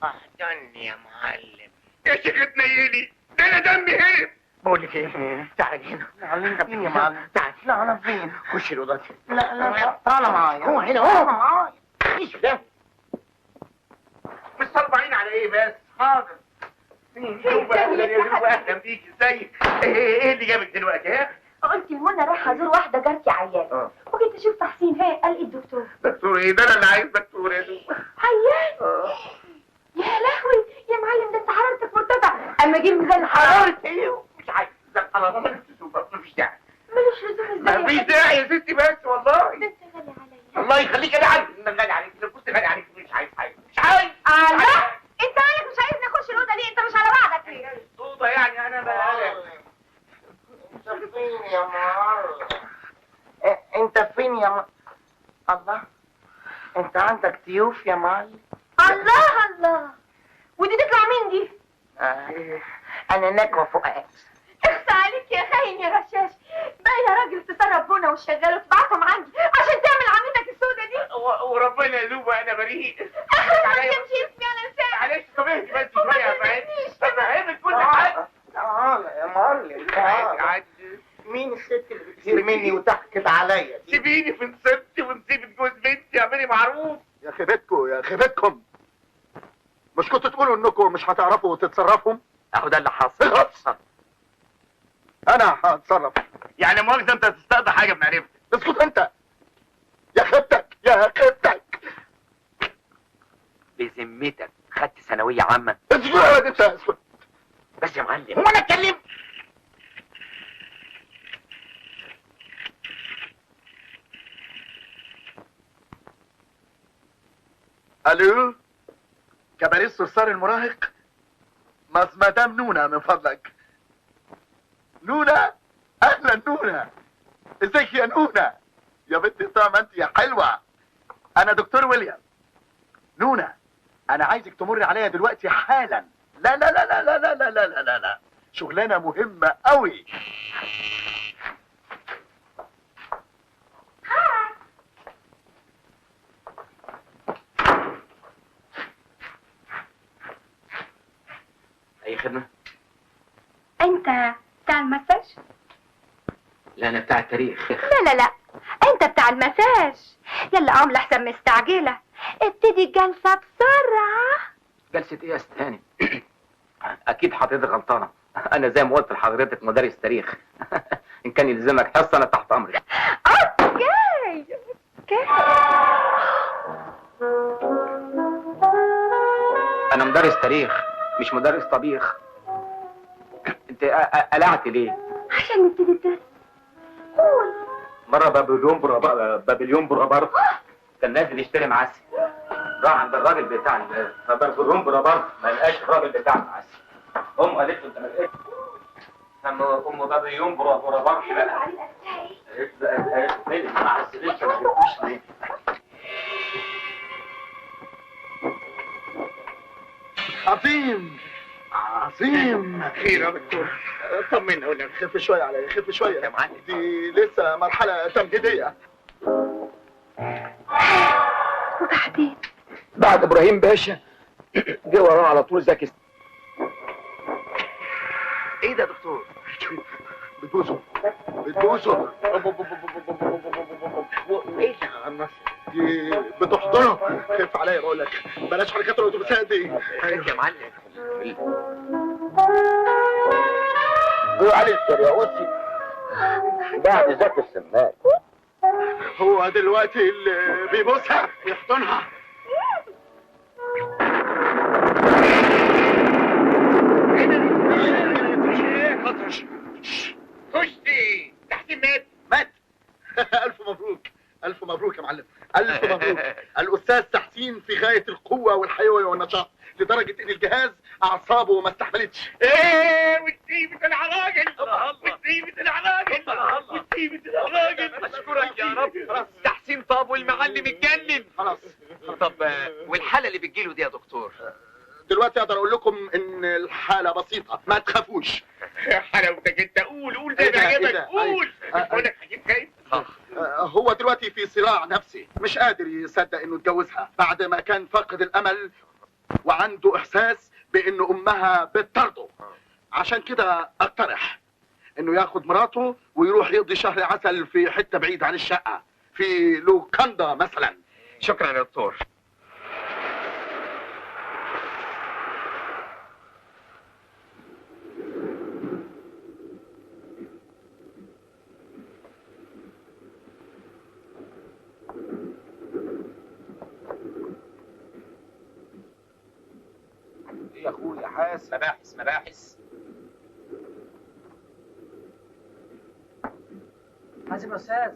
احضني يا معلم. يا شيخ تنيلي، ده انا دمي هرب. بقول لك ايه، تعالي هنا. معلم فين يا معلم؟ تعالي. لا انا فين؟ خشي الاوضة دي. لا لا، تعالى معايا. هو هنا اهو. معايا. ايش ده؟ مش طالبعين على ايه بس؟ حاضر. زوبة اهلا يا زوبة، اهلا بيك. ازيك؟ ايه اللي جابك دلوقتي ها؟ قلت لمنى رايحة ازور واحدة جارتي عيانه، وجيت اشوف تحسين. ها قال ايه الدكتور؟ دكتور ايه ده؟ انا اللي عايز دكتور يا زوبة. عيان؟ يا لهوي يا معلم، ده انت حرارتك مرتفعة. اما جه ميزان حرارة ايه؟ مش عايز ميزان حرارة، مالوش لزوم، مفيش داعي. مالوش لزوم ازاي؟ مفيش داعي يا ستي بس والله. ده انت غالي عليا. الله يخليك، انا عارف ان غالي عليك، لو كنت غالي عليك مش عايز حاجة، مش عايز. الله، انت مالك مش عايزني اخش الاوضة ليه؟ انت مش على بعضك ليه؟ الاوضة يعني انا بقى. انت فين يا معلم؟ انت فين يا معلم؟ الله، انت عندك ضيوف يا معلم؟ الله الله، ودي تطلع مين دي؟ انا نجوى فؤاد. اخفى عليك يا خاين يا غشاش، بقى يا راجل تسرب بونا والشغال وتبعتهم عندي عشان تعمل عملتك السودة دي؟ وربنا يا زوبة انا بريء. اخرس ما تمشي اسمي على لسانك. معلش طب اهدي بس شوية يا فهد، افهمك كل حاجة. تعالى يا معلم تعالى. مين الست اللي بتغير مني وتحكت عليا دي؟ سيبيني في نصيبتي ونصيبة جوز بنتي، اعملي معروف. يا خيبتكم يا خيبتكم، مش كنتوا تقولوا انكم مش هتعرفوا تتصرفوا؟ اهو ده اللي حصل. انا هتصرف. يعني مؤاخذة انت هتستقضي حاجة بمعرفتك. اسكت انت يا خيبتك يا خيبتك. بذمتك خدت ثانوية عامة؟ اسكت انت اسكت بس يا معلم. هو انا اتكلمت؟ الو، كباريه الصرصار المراهق؟ مدام نونا من فضلك. نونا، اهلا نونا. ازيك يا نونا؟ يا بنتي طعم انت يا حلوة. انا دكتور ويليام. نونا، انا عايزك تمر عليا دلوقتي حالا. لا لا لا لا لا لا لا لا لا لا، شغلانة مهمة قوي. اي خدمة؟ انت بتاع المساج؟ لا انا بتاع التاريخ. لا لا لا، انت بتاع المساج. يلا قوم لحسن مستعجلة، ابتدي الجلسة بسرعة. جلسه ايه يا ست هاني؟ اكيد حضرتك غلطانة، انا زي ما قلت لحضرتك مدرس تاريخ. ان كان يلزمك حصة انا تحت امرك. okay okay. انا مدرس تاريخ مش مدرس طبيخ. انت قلعت ليه؟ عشان نبتدي الدرس. قول. مرة بابليون برابرت كان نازل يشتري معسل، راح عند الراجل بتاع بابليون برابرت ما لقاش الراجل بتاع المعسل. امه قالت له انت ما لقيتش؟ ام بابليون برابرت بقى قالت له ما عسلتش ما جبتوش ليه؟ عظيم عظيم. خير يا دكتور، طمنا ولا خف شوية عليا، خف شوية يا معلم، دي لسه مرحلة تمهيديه. وبعدين بعد ابراهيم باشا جه وراه على طول زكي. ايه ده يا دكتور؟ بتبوسه بتبوسه. ايه يا عم دي بتحضنه. خف عليا بقول لك، بلاش حركات الاتوبيسات دي. يا معلم علي السرياوسي بعد زكي السمان. هو دلوقتي اللي بيبوسها بيحضنها. خشتي تحسين مات. مات. ألف مبروك، ألف مبروك يا معلم، ألف مبروك. الأستاذ تحسين في غاية القوة والحيوية والنشاط، لدرجة إن الجهاز أعصابه ما استحملتش. إيه والسيبة العراجل، والسيبة العراجل، والسيبة العراجل. أشكرك يا رب. تحسين طاب والمعلم اتجنن خلاص. طب والحالة اللي بتجيله دي يا دكتور؟ دلوقتي اقدر اقول لكم ان الحالة بسيطة، ما تخافوش. حلاوتك انت، قول قول زي ما عجبك، قول. بقول لك هجيب خايف. هو دلوقتي في صراع نفسي، مش قادر يصدق انه اتجوزها بعد ما كان فاقد الامل، وعنده احساس بان امها بتطرده. عشان كده اقترح انه ياخد مراته ويروح يقضي شهر عسل في حتة بعيد عن الشقة، في لوكاندا مثلا. شكرا يا دكتور. ايه يا اخويا حاسس؟ مباحث مباحث. حاسب يا استاذ.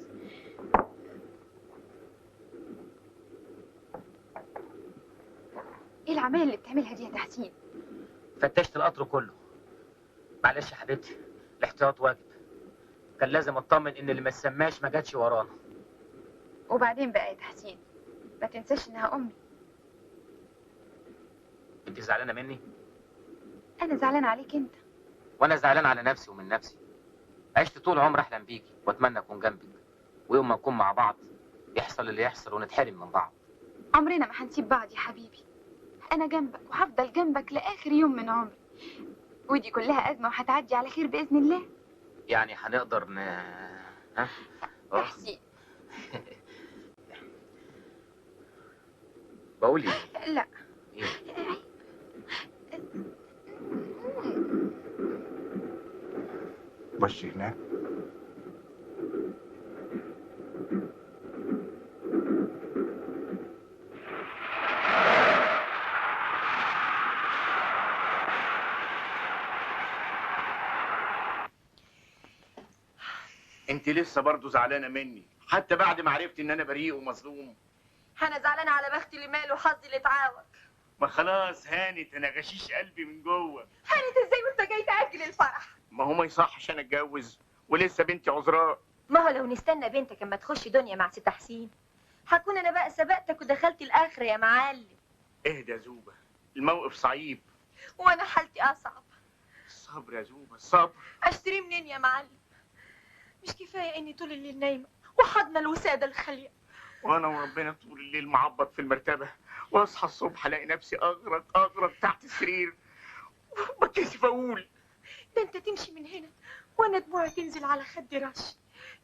ايه العمايل اللي بتعملها دي يا تحسين؟ فتشت القطر كله. معلش يا حبيبتي، الاحتياط واجب. كان لازم اطمن ان اللي ما سماش ما جاتش ورانا. وبعدين بقى يا تحسين، ما تنساش انها امي. انت زعلانة مني؟ انا زعلانة عليك انت. وانا زعلان على نفسي ومن نفسي. عشت طول عمري احلم بيكي واتمنى اكون جنبك، ويوم ما نكون مع بعض يحصل اللي يحصل ونتحرم من بعض. عمرنا ما هنسيب بعض يا حبيبي. انا جنبك وهفضل جنبك لاخر يوم من عمري، ودي كلها ازمة وهتعدي على خير باذن الله. يعني هنقدر ها؟ تحسين. بقول ايه؟ لا إيه؟ بص هناك. انت لسه برضه زعلانة مني حتى بعد ما عرفت ان انا بريء ومظلوم؟ انا زعلانة على بختي اللي مال وحظي اللي اتعاوج. ما خلاص هانت، انا غشيش قلبي من جوه. هانت ازاي وانت جاي تاجل الفرح؟ ما هو ما يصحش انا اتجوز ولسه بنتي عذراء. ما هو لو نستنى بنتك اما تخش دنيا مع سي تحسين هكون انا بقى سبقتك ودخلت الاخرة يا معلم. اهدى يا زوبه، الموقف صعيب. وانا حالتي اصعب. الصبر يا زوبه الصبر. اشتريه منين يا معلم؟ مش كفاية اني طول الليل نايمة وحضن الوساده الخالية؟ وانا وربنا طول الليل معبط في المرتبة، واصحى الصبح الاقي نفسي اغرق اغرق تحت السرير وبتكسف اقول. ده انت تمشي من هنا وانا دموعي تنزل على خدي رش،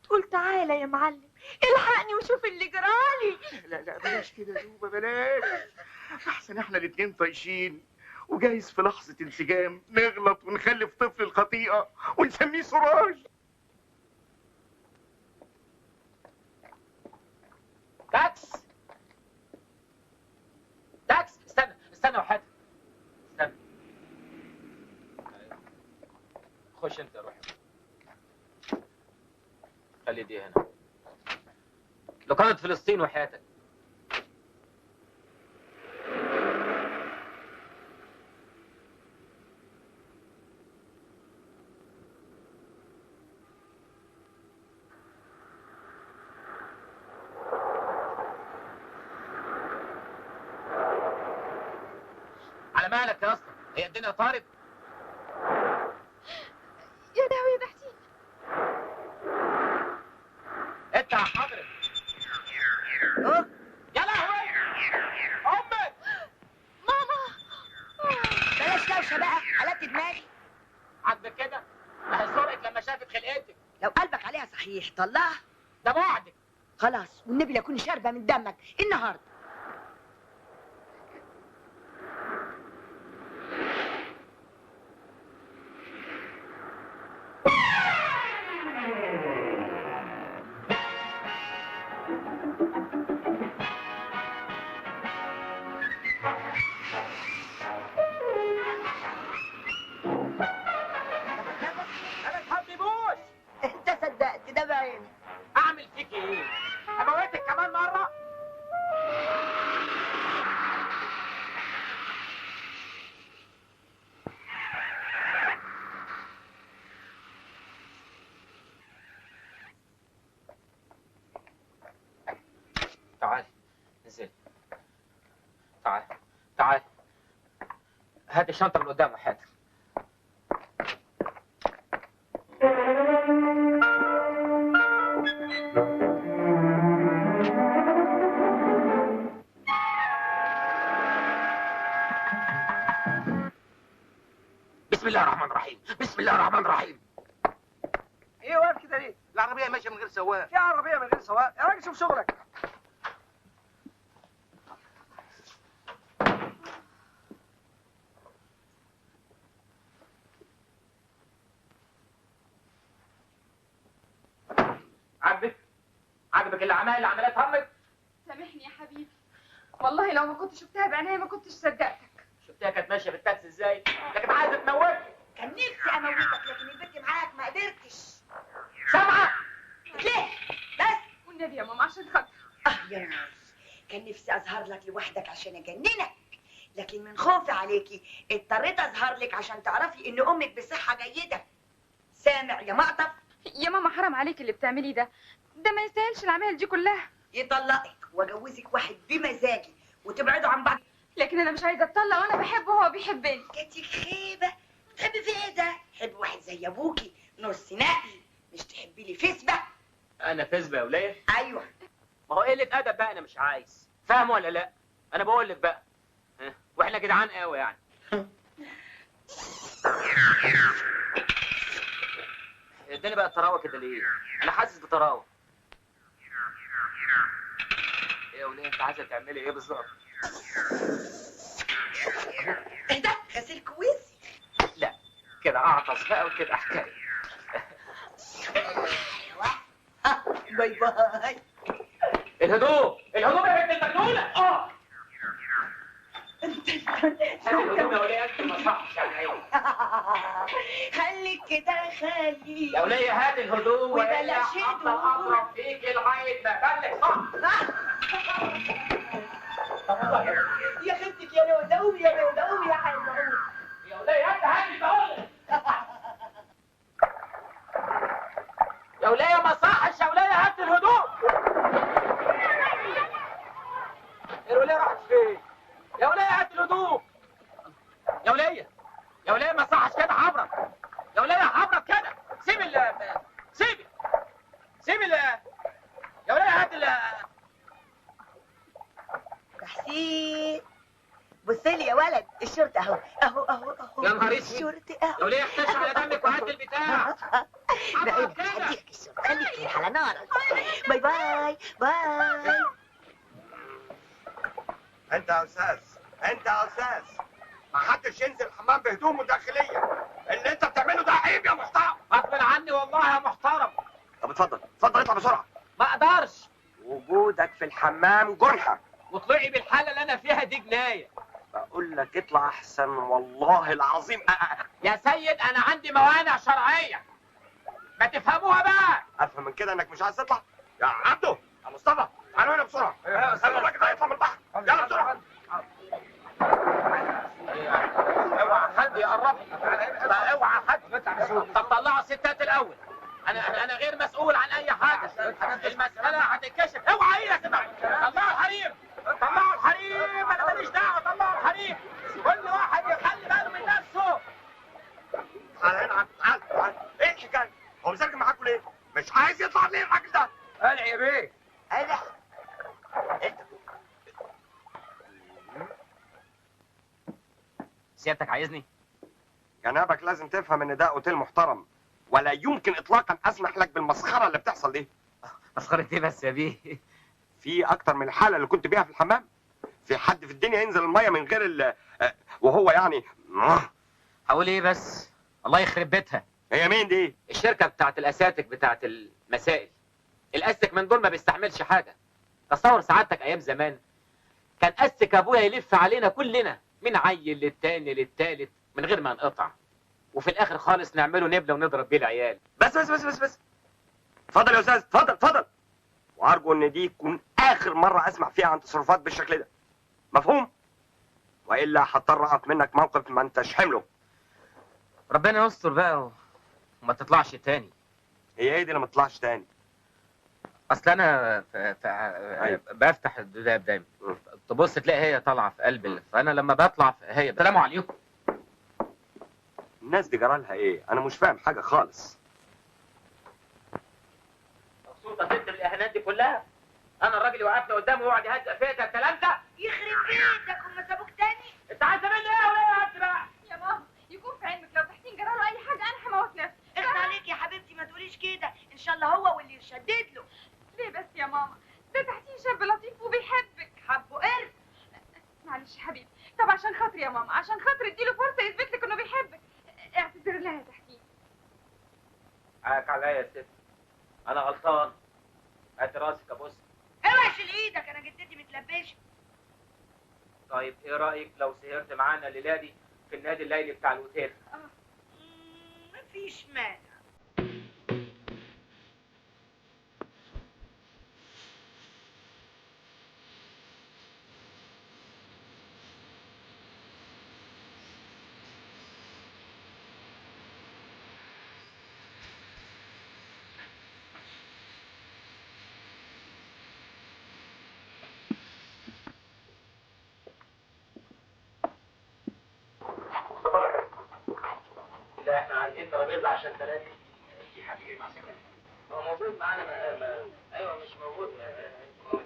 تقول تعالى يا معلم الحقني وشوف اللي جرالي. لا لا بلاش كده يا زوبه بلاش، احسن احنا الاتنين طايشين، وجايز في لحظة انسجام نغلط ونخلف طفل الخطيئة ونسميه سراج. تاكس تاكس، استنى استنى وحياتك، استنى. خش انت روح، خلي دي هنا. لقناة فلسطين وحياتك. على مالك يا اسطى، هي الدنيا طارت؟ يا لهوي يا تحسين. انت يا حضرتك. يا لهوي امك. صحيح طلقها؟ ده بعدك. خلاص والنبي لا اكون شاربه من دمك النهارده. اعمل فيك ايه؟ اموتك كمان مرة؟ تعال نزل، تعال تعال، هات الشنطة من قدام وحياتك. بسم الله الرحمن الرحيم، بسم الله الرحمن الرحيم. ايه واقف كده ليه؟ العربية ماشية من غير سواق. في عربية من غير سواق؟ يا راجل شوف شغلك. عجبك؟ عجبك الأعمال اللي عملتها أمك؟ سامحني يا حبيبي، والله لو ما كنت شفتها بعينيا ما كنتش صدقتك. شفتها كانت ماشية بالتاكسي ازاي؟ ده كانت عايزة تموتني. كان نفسي اموتك لكن البنت معاك ما قدرتش. سامعة؟ ليه؟ بس والنبي يا ماما عشان خاطري. اه يا ناس، كان نفسي اظهر لك لوحدك عشان اجننك، لكن من خوفي عليكي اضطريت اظهر لك عشان تعرفي ان امك بصحة جيدة. سامع يا مقطف؟ يا ماما حرام عليك اللي بتعمليه ده، ده ما يستاهلش العمال دي كلها. يطلقك واجوزك واحد بمزاجي وتبعدوا عن بعض. لكن انا مش عايزه اتطلق وانا بحبه وهو بيحبني. جاتك خيبه، بتحبي في ايه ده؟ حب واحد زي ابوكي نص نقل، مش تحبي لي فسبه. انا فسبه يا وليه؟ ايوه. ما هو قلة ادب بقى، انا مش عايز، فاهم ولا لا؟ انا بقول لك بقى، واحنا جدعان قوي يعني. اداني بقى الطراوه كده ليه؟ انا حاسس بطراوه. ايه يا وليه انت عايزه تعملي ايه بالظبط؟ ايه ده؟ غسيل كويس؟ لا كده اعطس بقى وكده حكاية. ايوه bye bye. الهدوء الهدوء يا بنت المجنونة. انت الهدوء يا وليه، انت ما صحش على العين. خليك كده خليك يا وليه، هات الهدوء وبلاش هدوء. اضرب فيك لغاية ما افلك صح. يا خفتك يا لوزه، قومي يا لوزه، قومي يا حلوة، قومي يا وليه، هات هاتي بقولك يا وليه ما صحش يا وليه، هات الهدوء. يا وليه راحت فين؟ يا وليه هات الهدوء. يا وليه يا وليه ما صحش كده، حبرك يا وليه، حبرك كده. سيب ال سيبي سيب ال يا وليه هات ال تحسين. بص لي يا ولد، الشورت اهو اهو اهو اهو. يا نهار اسود، الشورت اهو. يا وليه احتش على دمك وهات البتاع. بقول هديك الشورت، خليك على نارك. bye bye bye. انت يا استاذ، انت يا استاذ، ما حدش ينزل الحمام بهدومه داخلية. اللي انت بتعمله ده عيب يا محترم. غصب عني والله يا محترم. طب اتفضل اتفضل اطلع بسرعة. ما اقدرش. وجودك في الحمام جرحه، وطلعي بالحالة اللي انا فيها دي جناية. بقول لك اطلع احسن والله العظيم. يا سيد انا عندي موانع شرعية، ما تفهموها بقى. افهم من كده انك مش عايز تطلع يا عبده؟ يا مصطفى تعالوا هنا بسرعة، خلوا الراجل ده يطلع من البحر. يلا بسرعة. اوعى حد يقرب، اوعى حد. طب طلعوا الستات الاول. انا غير مسؤول عن اي حاجة، المسالة هتتكشف. اوعى ايدك، طلعوا الحريم، طلعوا الحريم، انا ماليش دعوه، طلعوا الحريم. كل واحد يخلي باله من نفسه. تعال هنا، تعال تعال. ايه الحكاية؟ هو مسجل معاكم ليه؟ مش عايز يطلع ليه الراجل ده؟ قلع يا بيه، قلع. انت سيادتك عايزني؟ جنابك لازم تفهم ان ده اوتيل محترم، ولا يمكن اطلاقا اسمح لك بالمسخره اللي بتحصل دي. مسخرة ايه بس يا بيه؟ في اكتر من الحالة اللي كنت بيها في الحمام؟ في حد في الدنيا ينزل المية من غير وهو يعني؟ هقول ايه بس، الله يخرب بيتها. هي مين دي؟ الشركة بتاعت الاساتك بتاعت المسائل. الاستك من دول ما بيستحملش حاجة. تصور سعادتك ايام زمان كان استك ابويا يلف علينا كلنا من عيل للتاني للتالت من غير ما نقطع، وفي الاخر خالص نعمله نبله ونضرب بيه العيال. بس بس بس بس بس، اتفضل يا استاذ، اتفضل اتفضل. وارجو ان دي تكون اخر مرة اسمع فيها عن تصرفات بالشكل ده، مفهوم؟ والا هضطر اقف منك موقف ما انتش حمله. ربنا يستر بقى وما تطلعش تاني. هي ايه دي اللي ما تطلعش تاني؟ اصل انا بفتح الدولاب دايما، تبص تلاقي هي طالعه في قلب، فانا لما بطلع هي. السلام عليكم. الناس دي جرالها ايه؟ انا مش فاهم حاجة خالص. مبسوطة ست بالاهانات دي كلها؟ انا الراجل وقفنا قدامه ويقعد يهزق فيا ده الكلام ده؟ يخرب بيتك، هم سابوك تاني؟ انت عايزه مني ايه ولا ايه يا بقى؟ يا ماما يكون في علمك لو تحسين جراله اي حاجة انا هموت نفسي. اخس عليك يا حبيبتي، ما تقوليش كده، ان شاء الله هو واللي يشدد له. ليه بس يا ماما؟ ده تحسين شاب لطيف وبيحبك. حبه قرد. معلش يا حبيبي، طب عشان خاطري يا ماما، عشان خاطري اديله فرصة يثبت لك انه بيحبك. اعتذر لها يا تحسين. حقك عليا يا ست، انا غلطان. هات راسك ابص. اوعى شيل ايدك، انا جدتي متلبشه. طيب ايه رايك لو سهرت معانا الليلة دي في النادي الليلي بتاع الاوتيل؟ مفيش مانع. احنا عايزين ترابيزة عشان 3. في حبيبي مع سكن. هو موجود معانا؟ ايوه مش موجود.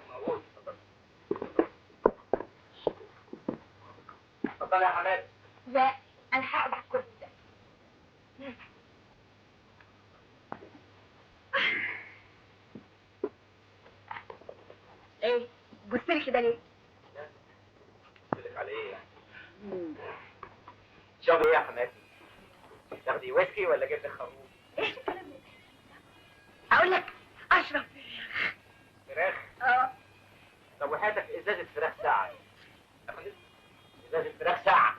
موجود. اتفضل يا حماد. لا انا هقعد على الكرسي ده. ايه بصلي كده ليه؟ بصلك على ايه يعني؟ شرب ايه يا حماد؟ تاخدي ويسكي ولا جبنه خروف؟ ايه الكلام ده؟ اقول لك اشرب فراخ. فراخ؟ اه. طب وحياتك ازازة فراخ ساعة. ازازة فراخ ساعة.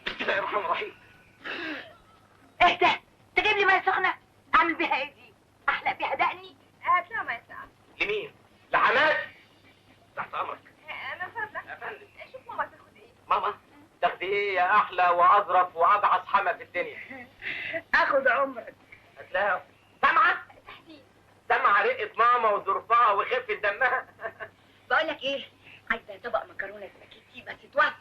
بسم الله الرحمن الرحيم. اهدى، تجيب لي مية سخنة؟ اعمل بيها ايه دي؟ احلق بيها دقني؟ هات لها مية ساقعه. لمين؟ لحماد؟ تحت امرك. من فضلك يا فندم. شوف ماما تاخد ايه. ماما تاخدي ايه يا احلى واظرف وابعث حما في الدنيا؟ اخد عمرك. هتلاقيها سامعه؟ تحديد سامعه رقه ماما وظرفها وخفه دمها. بقول لك ايه، عايزه طبق مكرونه سباكيتي بس توسع،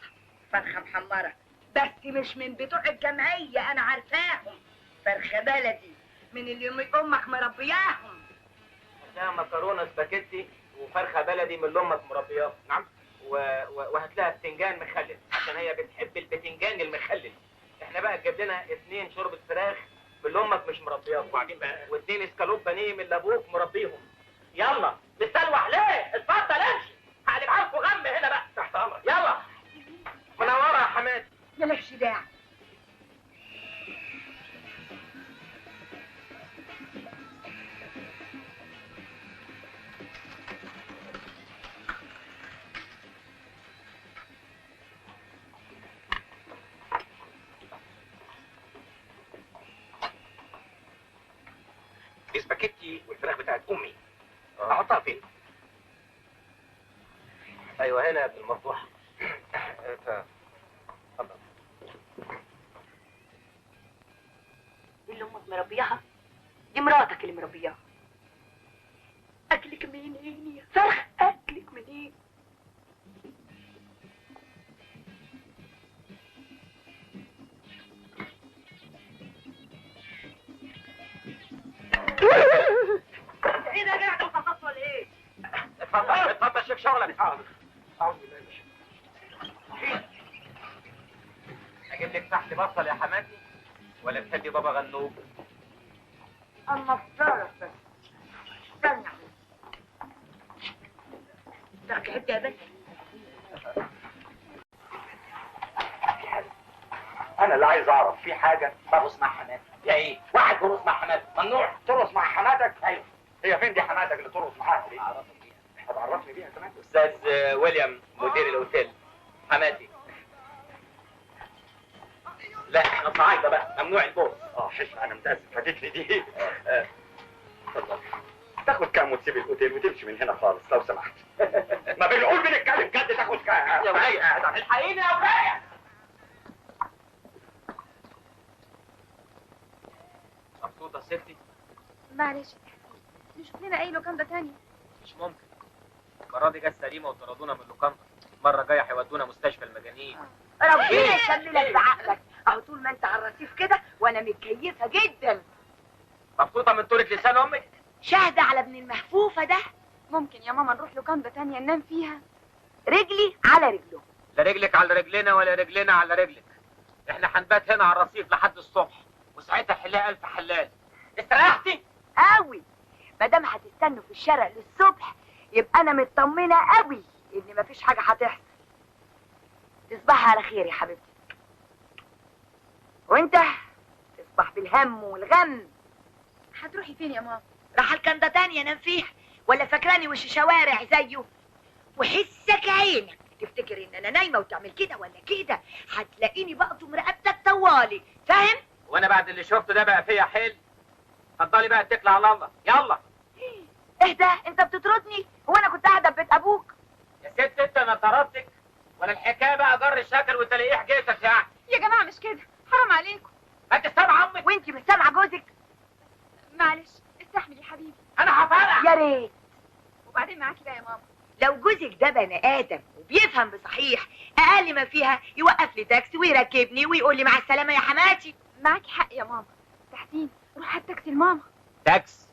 فرخة محمرة بس مش من بتوع الجمعية، انا عارفاهم، فرخة بلدي من اللي امك مربياهم. هتلاقيها مكرونه سباكيتي وفرخه بلدي من اللي امك مربياهم. نعم. وهات لها بتنجان مخلل عشان هي بتحب البتنجان المخلل. احنا بقى تجيب لنا 2 شوربة فراخ من اللي امك مش مربياهم، وبعدين بقى و2 اسكالوب بانيه من اللي ابوك مربيهم. يلا مستلوح ليه؟ اتفضل امشي، هقلب عليكم غم هنا بقى. تحت امرك. يلا منورة يا حماد. مالكش داعي. السباكيتي والفراخ بتاعت امي احطها فين؟ ايوه هنا بالمفضوحه. اتفضل. دي اللي امك مربياها؟ دي مراتك اللي مربياها. اكلك منين يا فرخ؟ اكلك منين؟ ايه ده؟ قاعد وخلاص ولا ايه؟ اتفضل اتفضل شوف شغلك. حاضر. اعوذ بالله من الشيطان. فحل بصل يا حماتي ولا بتحبي بابا غنوج؟ اما بتعرف بس. استنى تاخدي حتة يا بنت. انا اللي عايز اعرف في حاجة. برقص مع حماتي. يا ايه؟ واحد برقص مع حماتي ممنوع. ترقص مع حماتك؟ ايوه. هي فين دي حماتك اللي ترقص معاها دي؟ هتعرفني بيها كمان؟ استاذ ويليام مدير الاوتيل حماتي. لا احنا صعايده بقى، ممنوع البوس. حش انا متاسف فاتتني دي. اتفضل. تاخد كام وتسيب الاوتيل وتمشي من هنا خالص لو سمحت. ما بنقول بنتكلم جد. تاخد كام يا وليه؟ الحقيني يا وليه. مبسوطة يا ستي؟ معلش نشوف لنا اي لوكاندا تانية. مش ممكن، المرة دي جت سليمة وطردونا من اللوكاندا، المرة الجاية هيودونا مستشفى المجانين. ربنا يكملك بعقلك، اهو طول ما انت على الرصيف كده وانا متكيفه جدا. مبسوطة من طولة لسان امك؟ شاهده على ابن المهفوفه ده. ممكن يا ماما نروح لوكاندا تانية ننام فيها؟ رجلي على رجله. لا رجلك على رجلنا ولا رجلنا على رجلك، احنا هنبات هنا على الرصيف لحد الصبح وساعتها حلها ألف حلال. استريحتي؟ قوي. ما دام هتستنوا في الشارع للصبح يبقى انا مطمنه قوي ان مفيش حاجة هتحصل. تصبحي على خير يا حبيبتي. وانت تصبح بالهم والغم. هتروحي فين يا ماما؟ راح الكنده تانية انام فيها، ولا فاكراني وش شوارع زيه؟ وحسك عينك تفتكر ان انا نايمة وتعمل كده ولا كده، هتلاقيني بقطم رقبتك طوالي، فاهم؟ وانا بعد اللي شفته ده بقى فيا حيل. اتفضلي بقى اتكلي على الله، يلا. اهدى، انت بتطردني؟ هو انا كنت قاعدة في بيت ابوك؟ يا ست انت انا طردتك ولا الحكاية بقى جر شكل وتلاقيه جيتك يعني؟ يا جماعة مش كده، حرام عليكم. ما انت سامعه امك وانت مش سامعه جوزك. معلش استحمل يا حبيبي، انا هفرح. يا ريت. وبعدين معاكي بقى يا ماما، لو جوزك ده بني ادم وبيفهم بصحيح اقل ما فيها يوقف لي تاكسي ويركبني ويقول لي مع السلامة يا حماتي. معاكي حق يا ماما. تحسين روح هات تاكسي لماما. تاكسي؟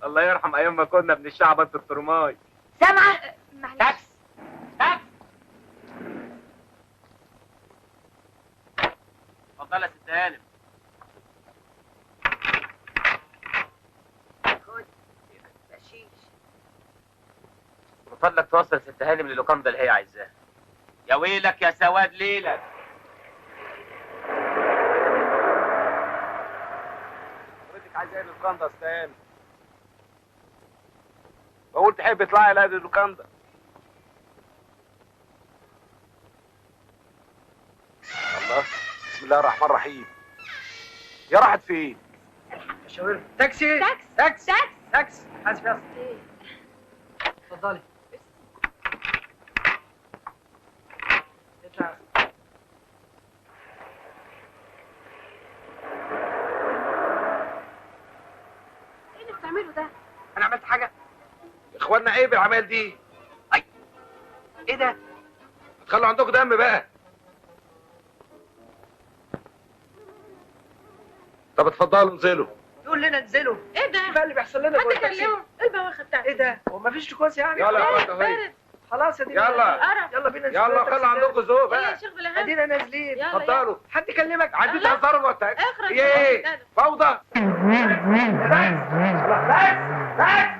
الله يرحم ايام ما كنا بنشعبط في الترماي. سامعه؟ معلش. تاكسي تاكسي. اتفضلي يا ست هانم. خد بشيش. من فضلك توصل ست هانم للوكاندا اللي هي عايزاها. يا ويلك يا سواد ليلك. حضرتك عايزه ايه اللوكاندا يا ست هانم؟ بقول تحب تطلعي لهذه اللوكاندا. الله، بسم الله الرحمن الرحيم. يا راحت فين؟ شاور. تاكسي تاكسي تاكسي تاكسي. حاسب يا اسطى. اتفضلي. اطلع. ايه اللي بتعمله ده؟ انا عملت حاجة؟ اخوانا عيب العمال دي. اي ايه ده؟ هتخلوا عندكم دم بقى. طب اتفضلوا انزلوا. يقول لنا انزلوا. ايه ده؟ ايه اللي بيحصل لنا جوه التاكسي؟ حد كلمة؟ ايه البواخه بتاعتك؟ ايه ده؟ هو مفيش تكوس يعني؟ يلا يا بارد. خلاص يا دي. يلا يلا بينا. يلا خلوا عندكم ذوق بقى. يا شيخ بالهنا. ادينا نازلين. اتفضلوا. حد كلمك؟ عايزين تهزروا جوه التاكسي؟ ايه؟ فوضى. بس بس بس.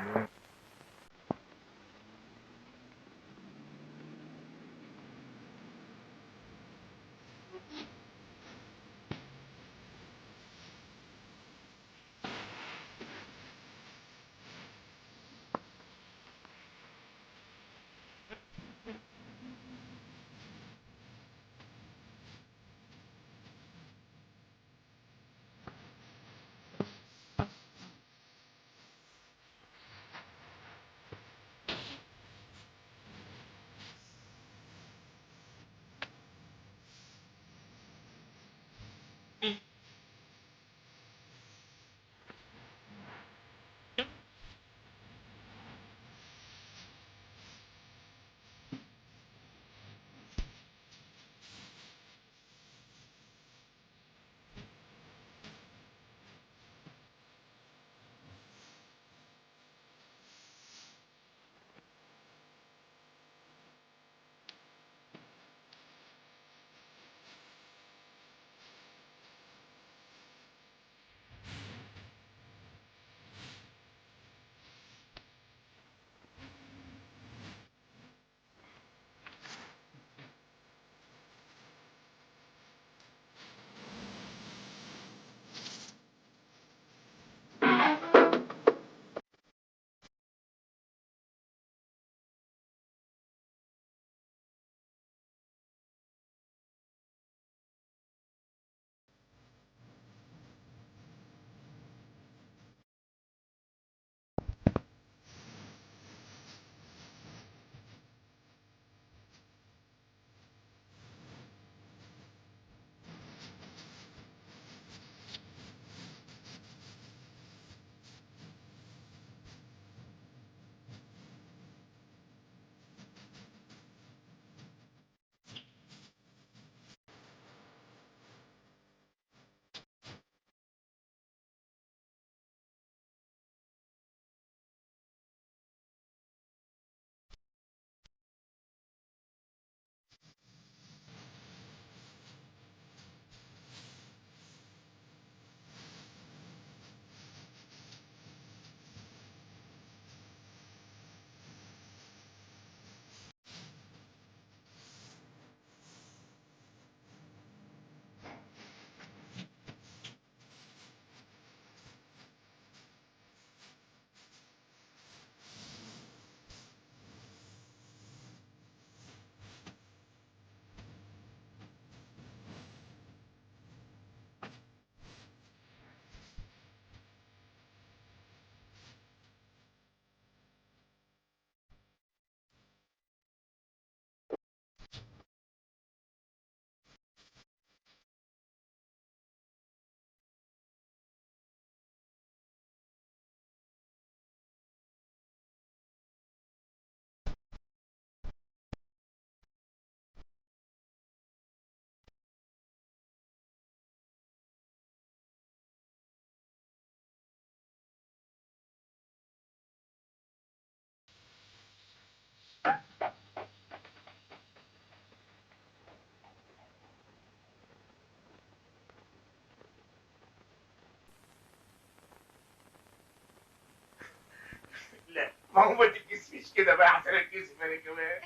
ما هو ما تتكسفيش كده بقى عشان اتكسف انا كمان.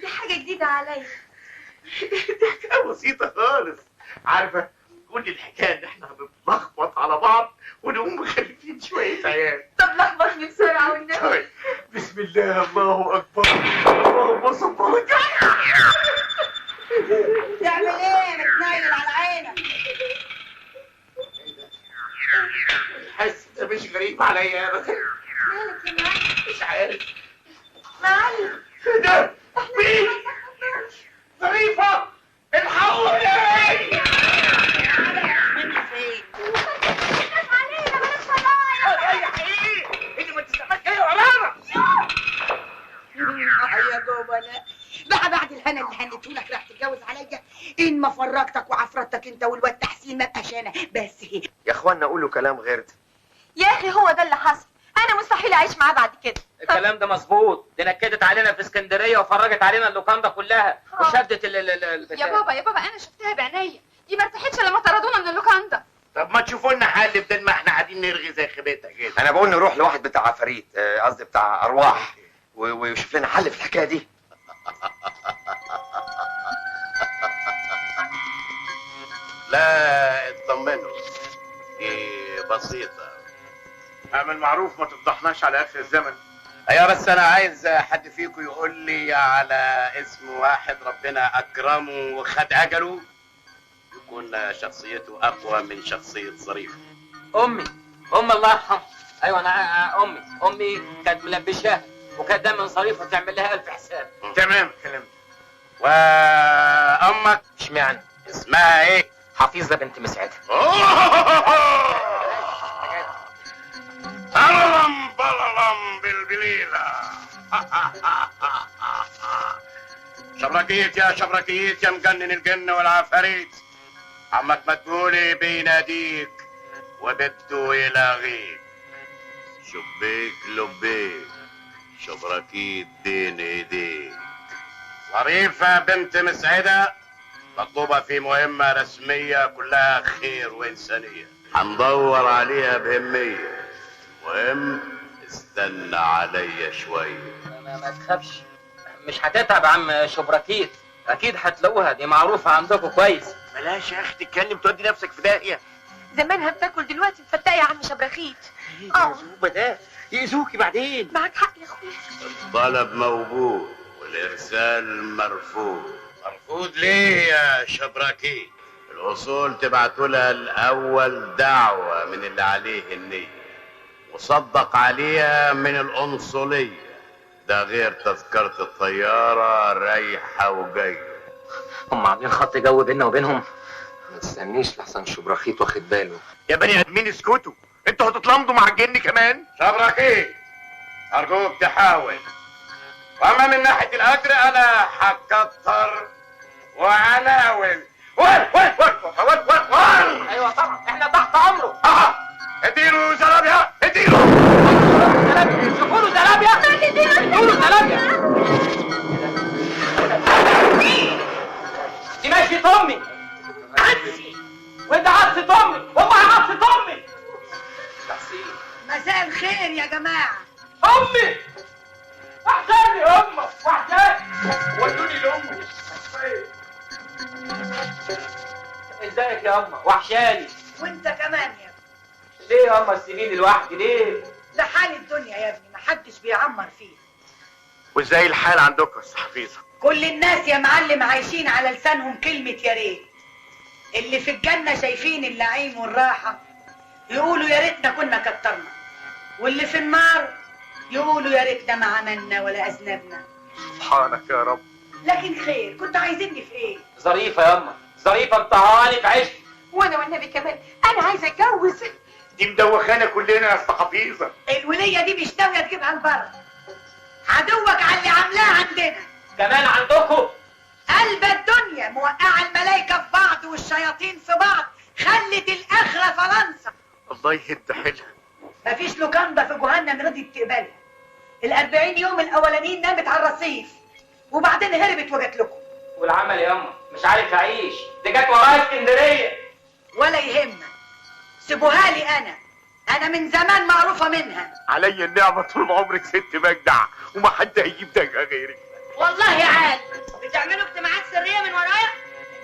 دي حاجة جديدة عليا. دي حكاية بسيطة خالص. عارفه كل الحكاية ان احنا هنتلخبط على بعض ونقوم مخلفين شوية عيال. طب لخبطني بسرعة والنبي. طيب بسم الله، الله اكبر، اللهم صل وبارك. تعمل ايه؟ متنيل على عينك. الحس ده مش غريب عليا ابدا. مالك يا معلم؟ مش عارف معلم. ايه ده؟ مين؟ ظريفة، الحقوني. فين؟ خاف علينا، بلاش فضايح. يا حقيقي انت ما تستحملش جاية ورانا. يا جبلاء بقى، بعد الهنا اللي هنيتهولك راح تتجوز عليا؟ ان ما فرجتك وعفرتك انت والواد تحسين ما بقاش انا. بس يا اخوانا قولوا كلام غير ده. يا اخي هو ده اللي حصل، انا مستحيل اعيش معاه بعد كده. الكلام ده مظبوط، دي نكدت علينا في اسكندرية وفرجت علينا اللوكاندا كلها وشدت ال يا بابا يا بابا انا شفتها بعينيا، دي ما ارتاحتش لما طردونا من اللوكاندا. طب ما تشوفوا لنا حل بدل ما احنا قاعدين نرغي زي خيبتها كده. انا بقول نروح لواحد بتاع عفاريت، قصدي بتاع ارواح، ويشوف لنا حل في الحكاية دي. لا اطمنوا، دي بسيطة. اعمل معروف ما تفضحناش على اخر الزمن. ايوه بس انا عايز حد فيكم يقول لي على اسم واحد ربنا اكرمه وخد اجله، يكون شخصيته اقوى من شخصية ظريفة. امي، امي الله يرحمها. ايوه انا امي كانت ملبشاها وكانت دايما ظريفة تعمل لها الف حساب. تمام كلام. وامك اشمعنى؟ اسمها ايه؟ حفيظة بنت مسعدة. بللم بللم بالبليله. شبركيت يا شبركيت يا مجنن الجن والعفاريت، عمك مدبولي بيناديك وبده يلاغيك. شبيك لبيك شبركيت بين ايديك. ظريفة بنت مسعدة مطلوبة في مهمة رسمية كلها خير وإنسانية، هندور عليها بهمية. المهم استنى عليا شوية. ما تخافش، مش هتتعب عم شبركيت، أكيد هتلاقوها، دي معروفة عندكم كويس. بلاش يا أخي تتكلم تودي نفسك في داهية. زمانها بتاكل دلوقتي مفتقة يا عم شبرخيت. ايه ده ده يأذوكي بعدين. معاك حق يا اخويا. الطلب موجود والإرسال مرفوض. مرفوض ليه يا شبركيت؟ الأصول تبعتوا لها الأول دعوة من اللي عليه النية، وصدق عليها من القنصلية، ده غير تذكرة الطيارة رايحة وجاية. هم عاملين خط جو بيننا وبينهم. ما تستنيش لحسن شبرخيت واخد باله. يا بني ادمين اسكتوا، انتوا هتتلمضوا مع الجن كمان. شبرخيت أرجوك تحاول. وأما من ناحية الأجر أنا هكتر وعناول. ول ول ول ول ول ول. أيوه طبعا احنا تحت أمره. اديله زلابيا، اديله زلابيا، شوفوا له زلابيا، اديله زلابيا. دي ماشية أمي عدسي، وأنت عدسة أمي، والله عدسة أمي. مساء الخير يا جماعة. أمي وحشاني يا أمك، وحشاني، ودوني لأمي. ازيك يا أمك؟ وحشاني. وأنت كمان يا ابني. ليه يا أمك سيبيني لوحدي ليه؟ ده حال الدنيا يا ابني، محدش بيعمر فيها. وازاي الحال عندكم يا أستاذ حفيظة؟ كل الناس يا معلم عايشين على لسانهم كلمة يا ريت. اللي في الجنة شايفين اللعيم والراحة يقولوا يا ريتنا كنا كترنا، واللي في النار يقولوا يا ريتنا ما عملنا ولا أذنبنا. سبحانك يا رب. لكن خير، كنت عايزيني في ايه؟ ظريفة يا أمه، ظريفة مطهقاني في عشتي. وانا والنبي كمان انا عايزة اتجوز. دي مدوخانا كلنا يا أستاذ حفيظة. الولية دي مش ناوية تجيبها لبره. عدوك على اللي عاملاه عندنا. كمان عندكم؟ قلب الدنيا موقعة الملايكة في بعض والشياطين في بعض، خلت الآخرة فرنسا. الله يهد حيلها. مفيش لوكاندا في جهنم رضيت تقبلها. ال40 يوم الأولانيين نامت على الرصيف، وبعدين هربت وجت لكم. والعمل يا أمه مش عارف أعيش، دي جت ورايا اسكندرية. ولا يهمك، سيبوها لي أنا، انا من زمان معروفة منها. علي النعمة طول عمرك ست مجدع وما حد هيجيب دجا غيرك. والله عال، بتعملوا اجتماعات سرية من ورايا؟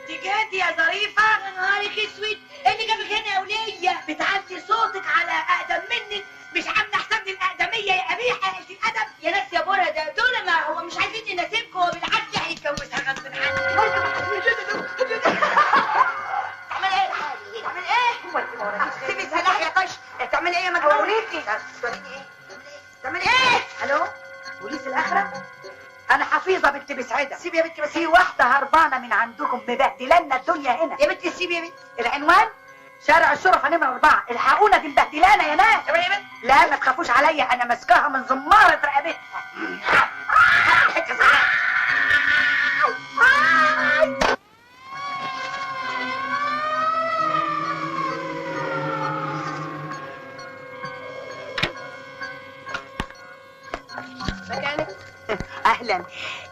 انت جاتي يا ظريفة. يا نهارك اسود، ايه اللي جابك هنا يا وليه؟ بتعلي صوتك على اقدم منك، مش عامله حساب للاقدميه يا قبيحة يا قلة الادب. يا ناس يا بره، ده دول ما هو مش عايزين يناسبكم، هو بالعافية هيتجوزها غصب عنك. تعمل ايه؟ تعمل ايه؟ سيبي سلاح يا طش. تعمل ايه يا مجنون؟ اوريكي. توريني ايه؟ تعمل ايه؟ الو، بوليس الاخرة؟ انا حفيظة بنت بسعده. سيبي يا بنتي، بس في واحدة هربانه من عندكم مبهدلانا الدنيا هنا. يا بنتي سيبي يا بنتي. العنوان شارع الشرفة نمره 4. الحقونا دي مبهدلانا يا ناس. يا بنتي لا ما تخافوش عليا، انا ماسكاها من زماره رقبتها. حتة صغيرة. مكانك. اهلا.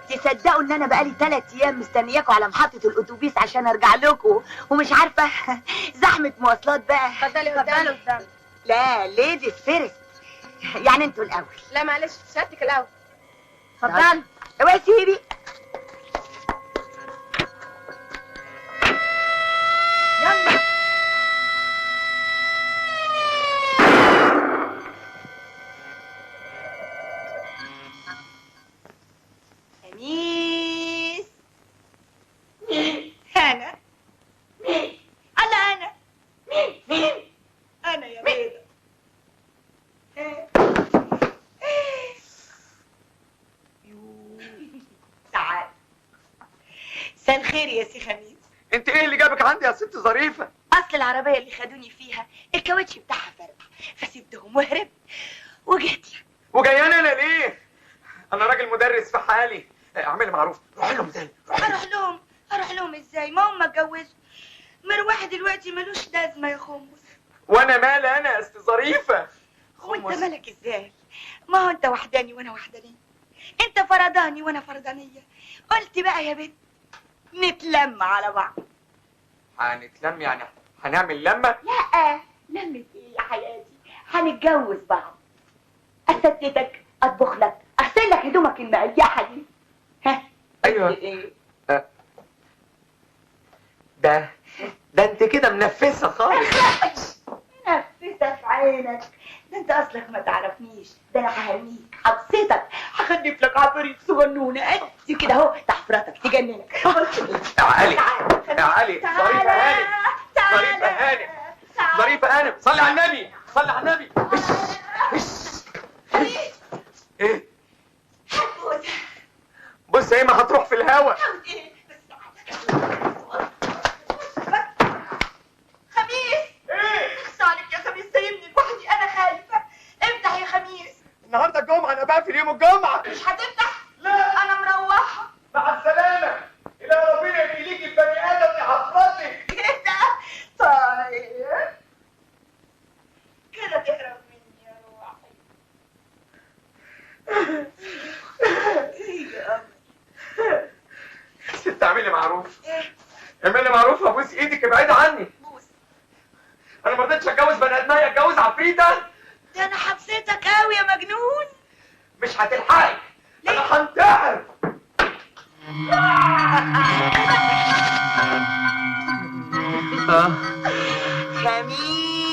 تصدقوا ان انا بقالي 3 ايام مستنياكم على محطة الاتوبيس عشان ارجع لكم، ومش عارفه زحمة مواصلات بقى. اتفضلي قدام. قدام. لا ladies first، يعني انتوا الاول. لا معلش، سيادتك الاول. اتفضلي. اوعي سيبي. يلا. أنيس. مين؟ أنا. مين؟ الله أنا. مين؟ مين؟ أنا يا بيضة. تعال. مساء الخير يا سي خميس. أنت إيه اللي جابك عندي يا ست ظريفة؟ أصل العربية اللي خدوني فيها الكاوتش بتاعها فرقع، فسبتهم وهربت وجيت. وجاياني أنا ليه؟ أنا راجل مدرس في حالي. اعملي معروف، روحي لهم تاني. اروح لهم؟ اروح لهم ازاي؟ ما هم اتجوزوا. مروحي دلوقتي ملوش لازمه يا خمس. وانا مالي انا يا ست ظريفة؟ وانت مالك ازاي؟ ما هو انت وحداني وانا وحدانية، انت فرداني وانا فردانيه. قلت بقى يا بنت نتلم على بعض. هنتلم يعني هنعمل لمه؟ لا لمه ايه يا حياتي، هنتجوز بعض. استتك، اطبخ لك، اغسل لك هدومك المقيحه دي. ها؟ ايوه. ايه؟ ده انت كده منفسه خالص. منفسه في عينك، ده انت اصلك ما تعرفنيش، ده انا ههنيك، هبسطك، هخلف لك عفاريت صغنونه قد كده اهو، تحفرتك تجننك. تعالي تعالي ظريفة هانم، ظريفة هانم، ظريفة هانم، صلي على النبي، صلي على النبي. ايه؟ بص ايه، ما هتروح في الهوا. خميس. ايه؟ اخس عليك يا خميس، سايبني لوحدي، انا خايفة. افتح يا خميس. النهارده الجمعة، انا بقفل يوم الجمعة. مش هتفتح؟ لا انا مروحة. مع السلامة. الى ربنا يخليكي البني ادم يا حضرتك. كده؟ طيب كده تهرب مني يا روحي. ايه يا قمر؟ ست اعملي معروف. ايه؟ اعملي معروف، ابوس ايدك، ابعدي عني. بوس. انا ما رضيتش اتجوز بني ادميه، اتجوز عفريته. ده انا حبستك قوي يا مجنون. مش هتلحقي. انا هنتحر.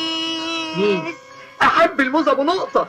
خميس. احب الموز ابو نقطة.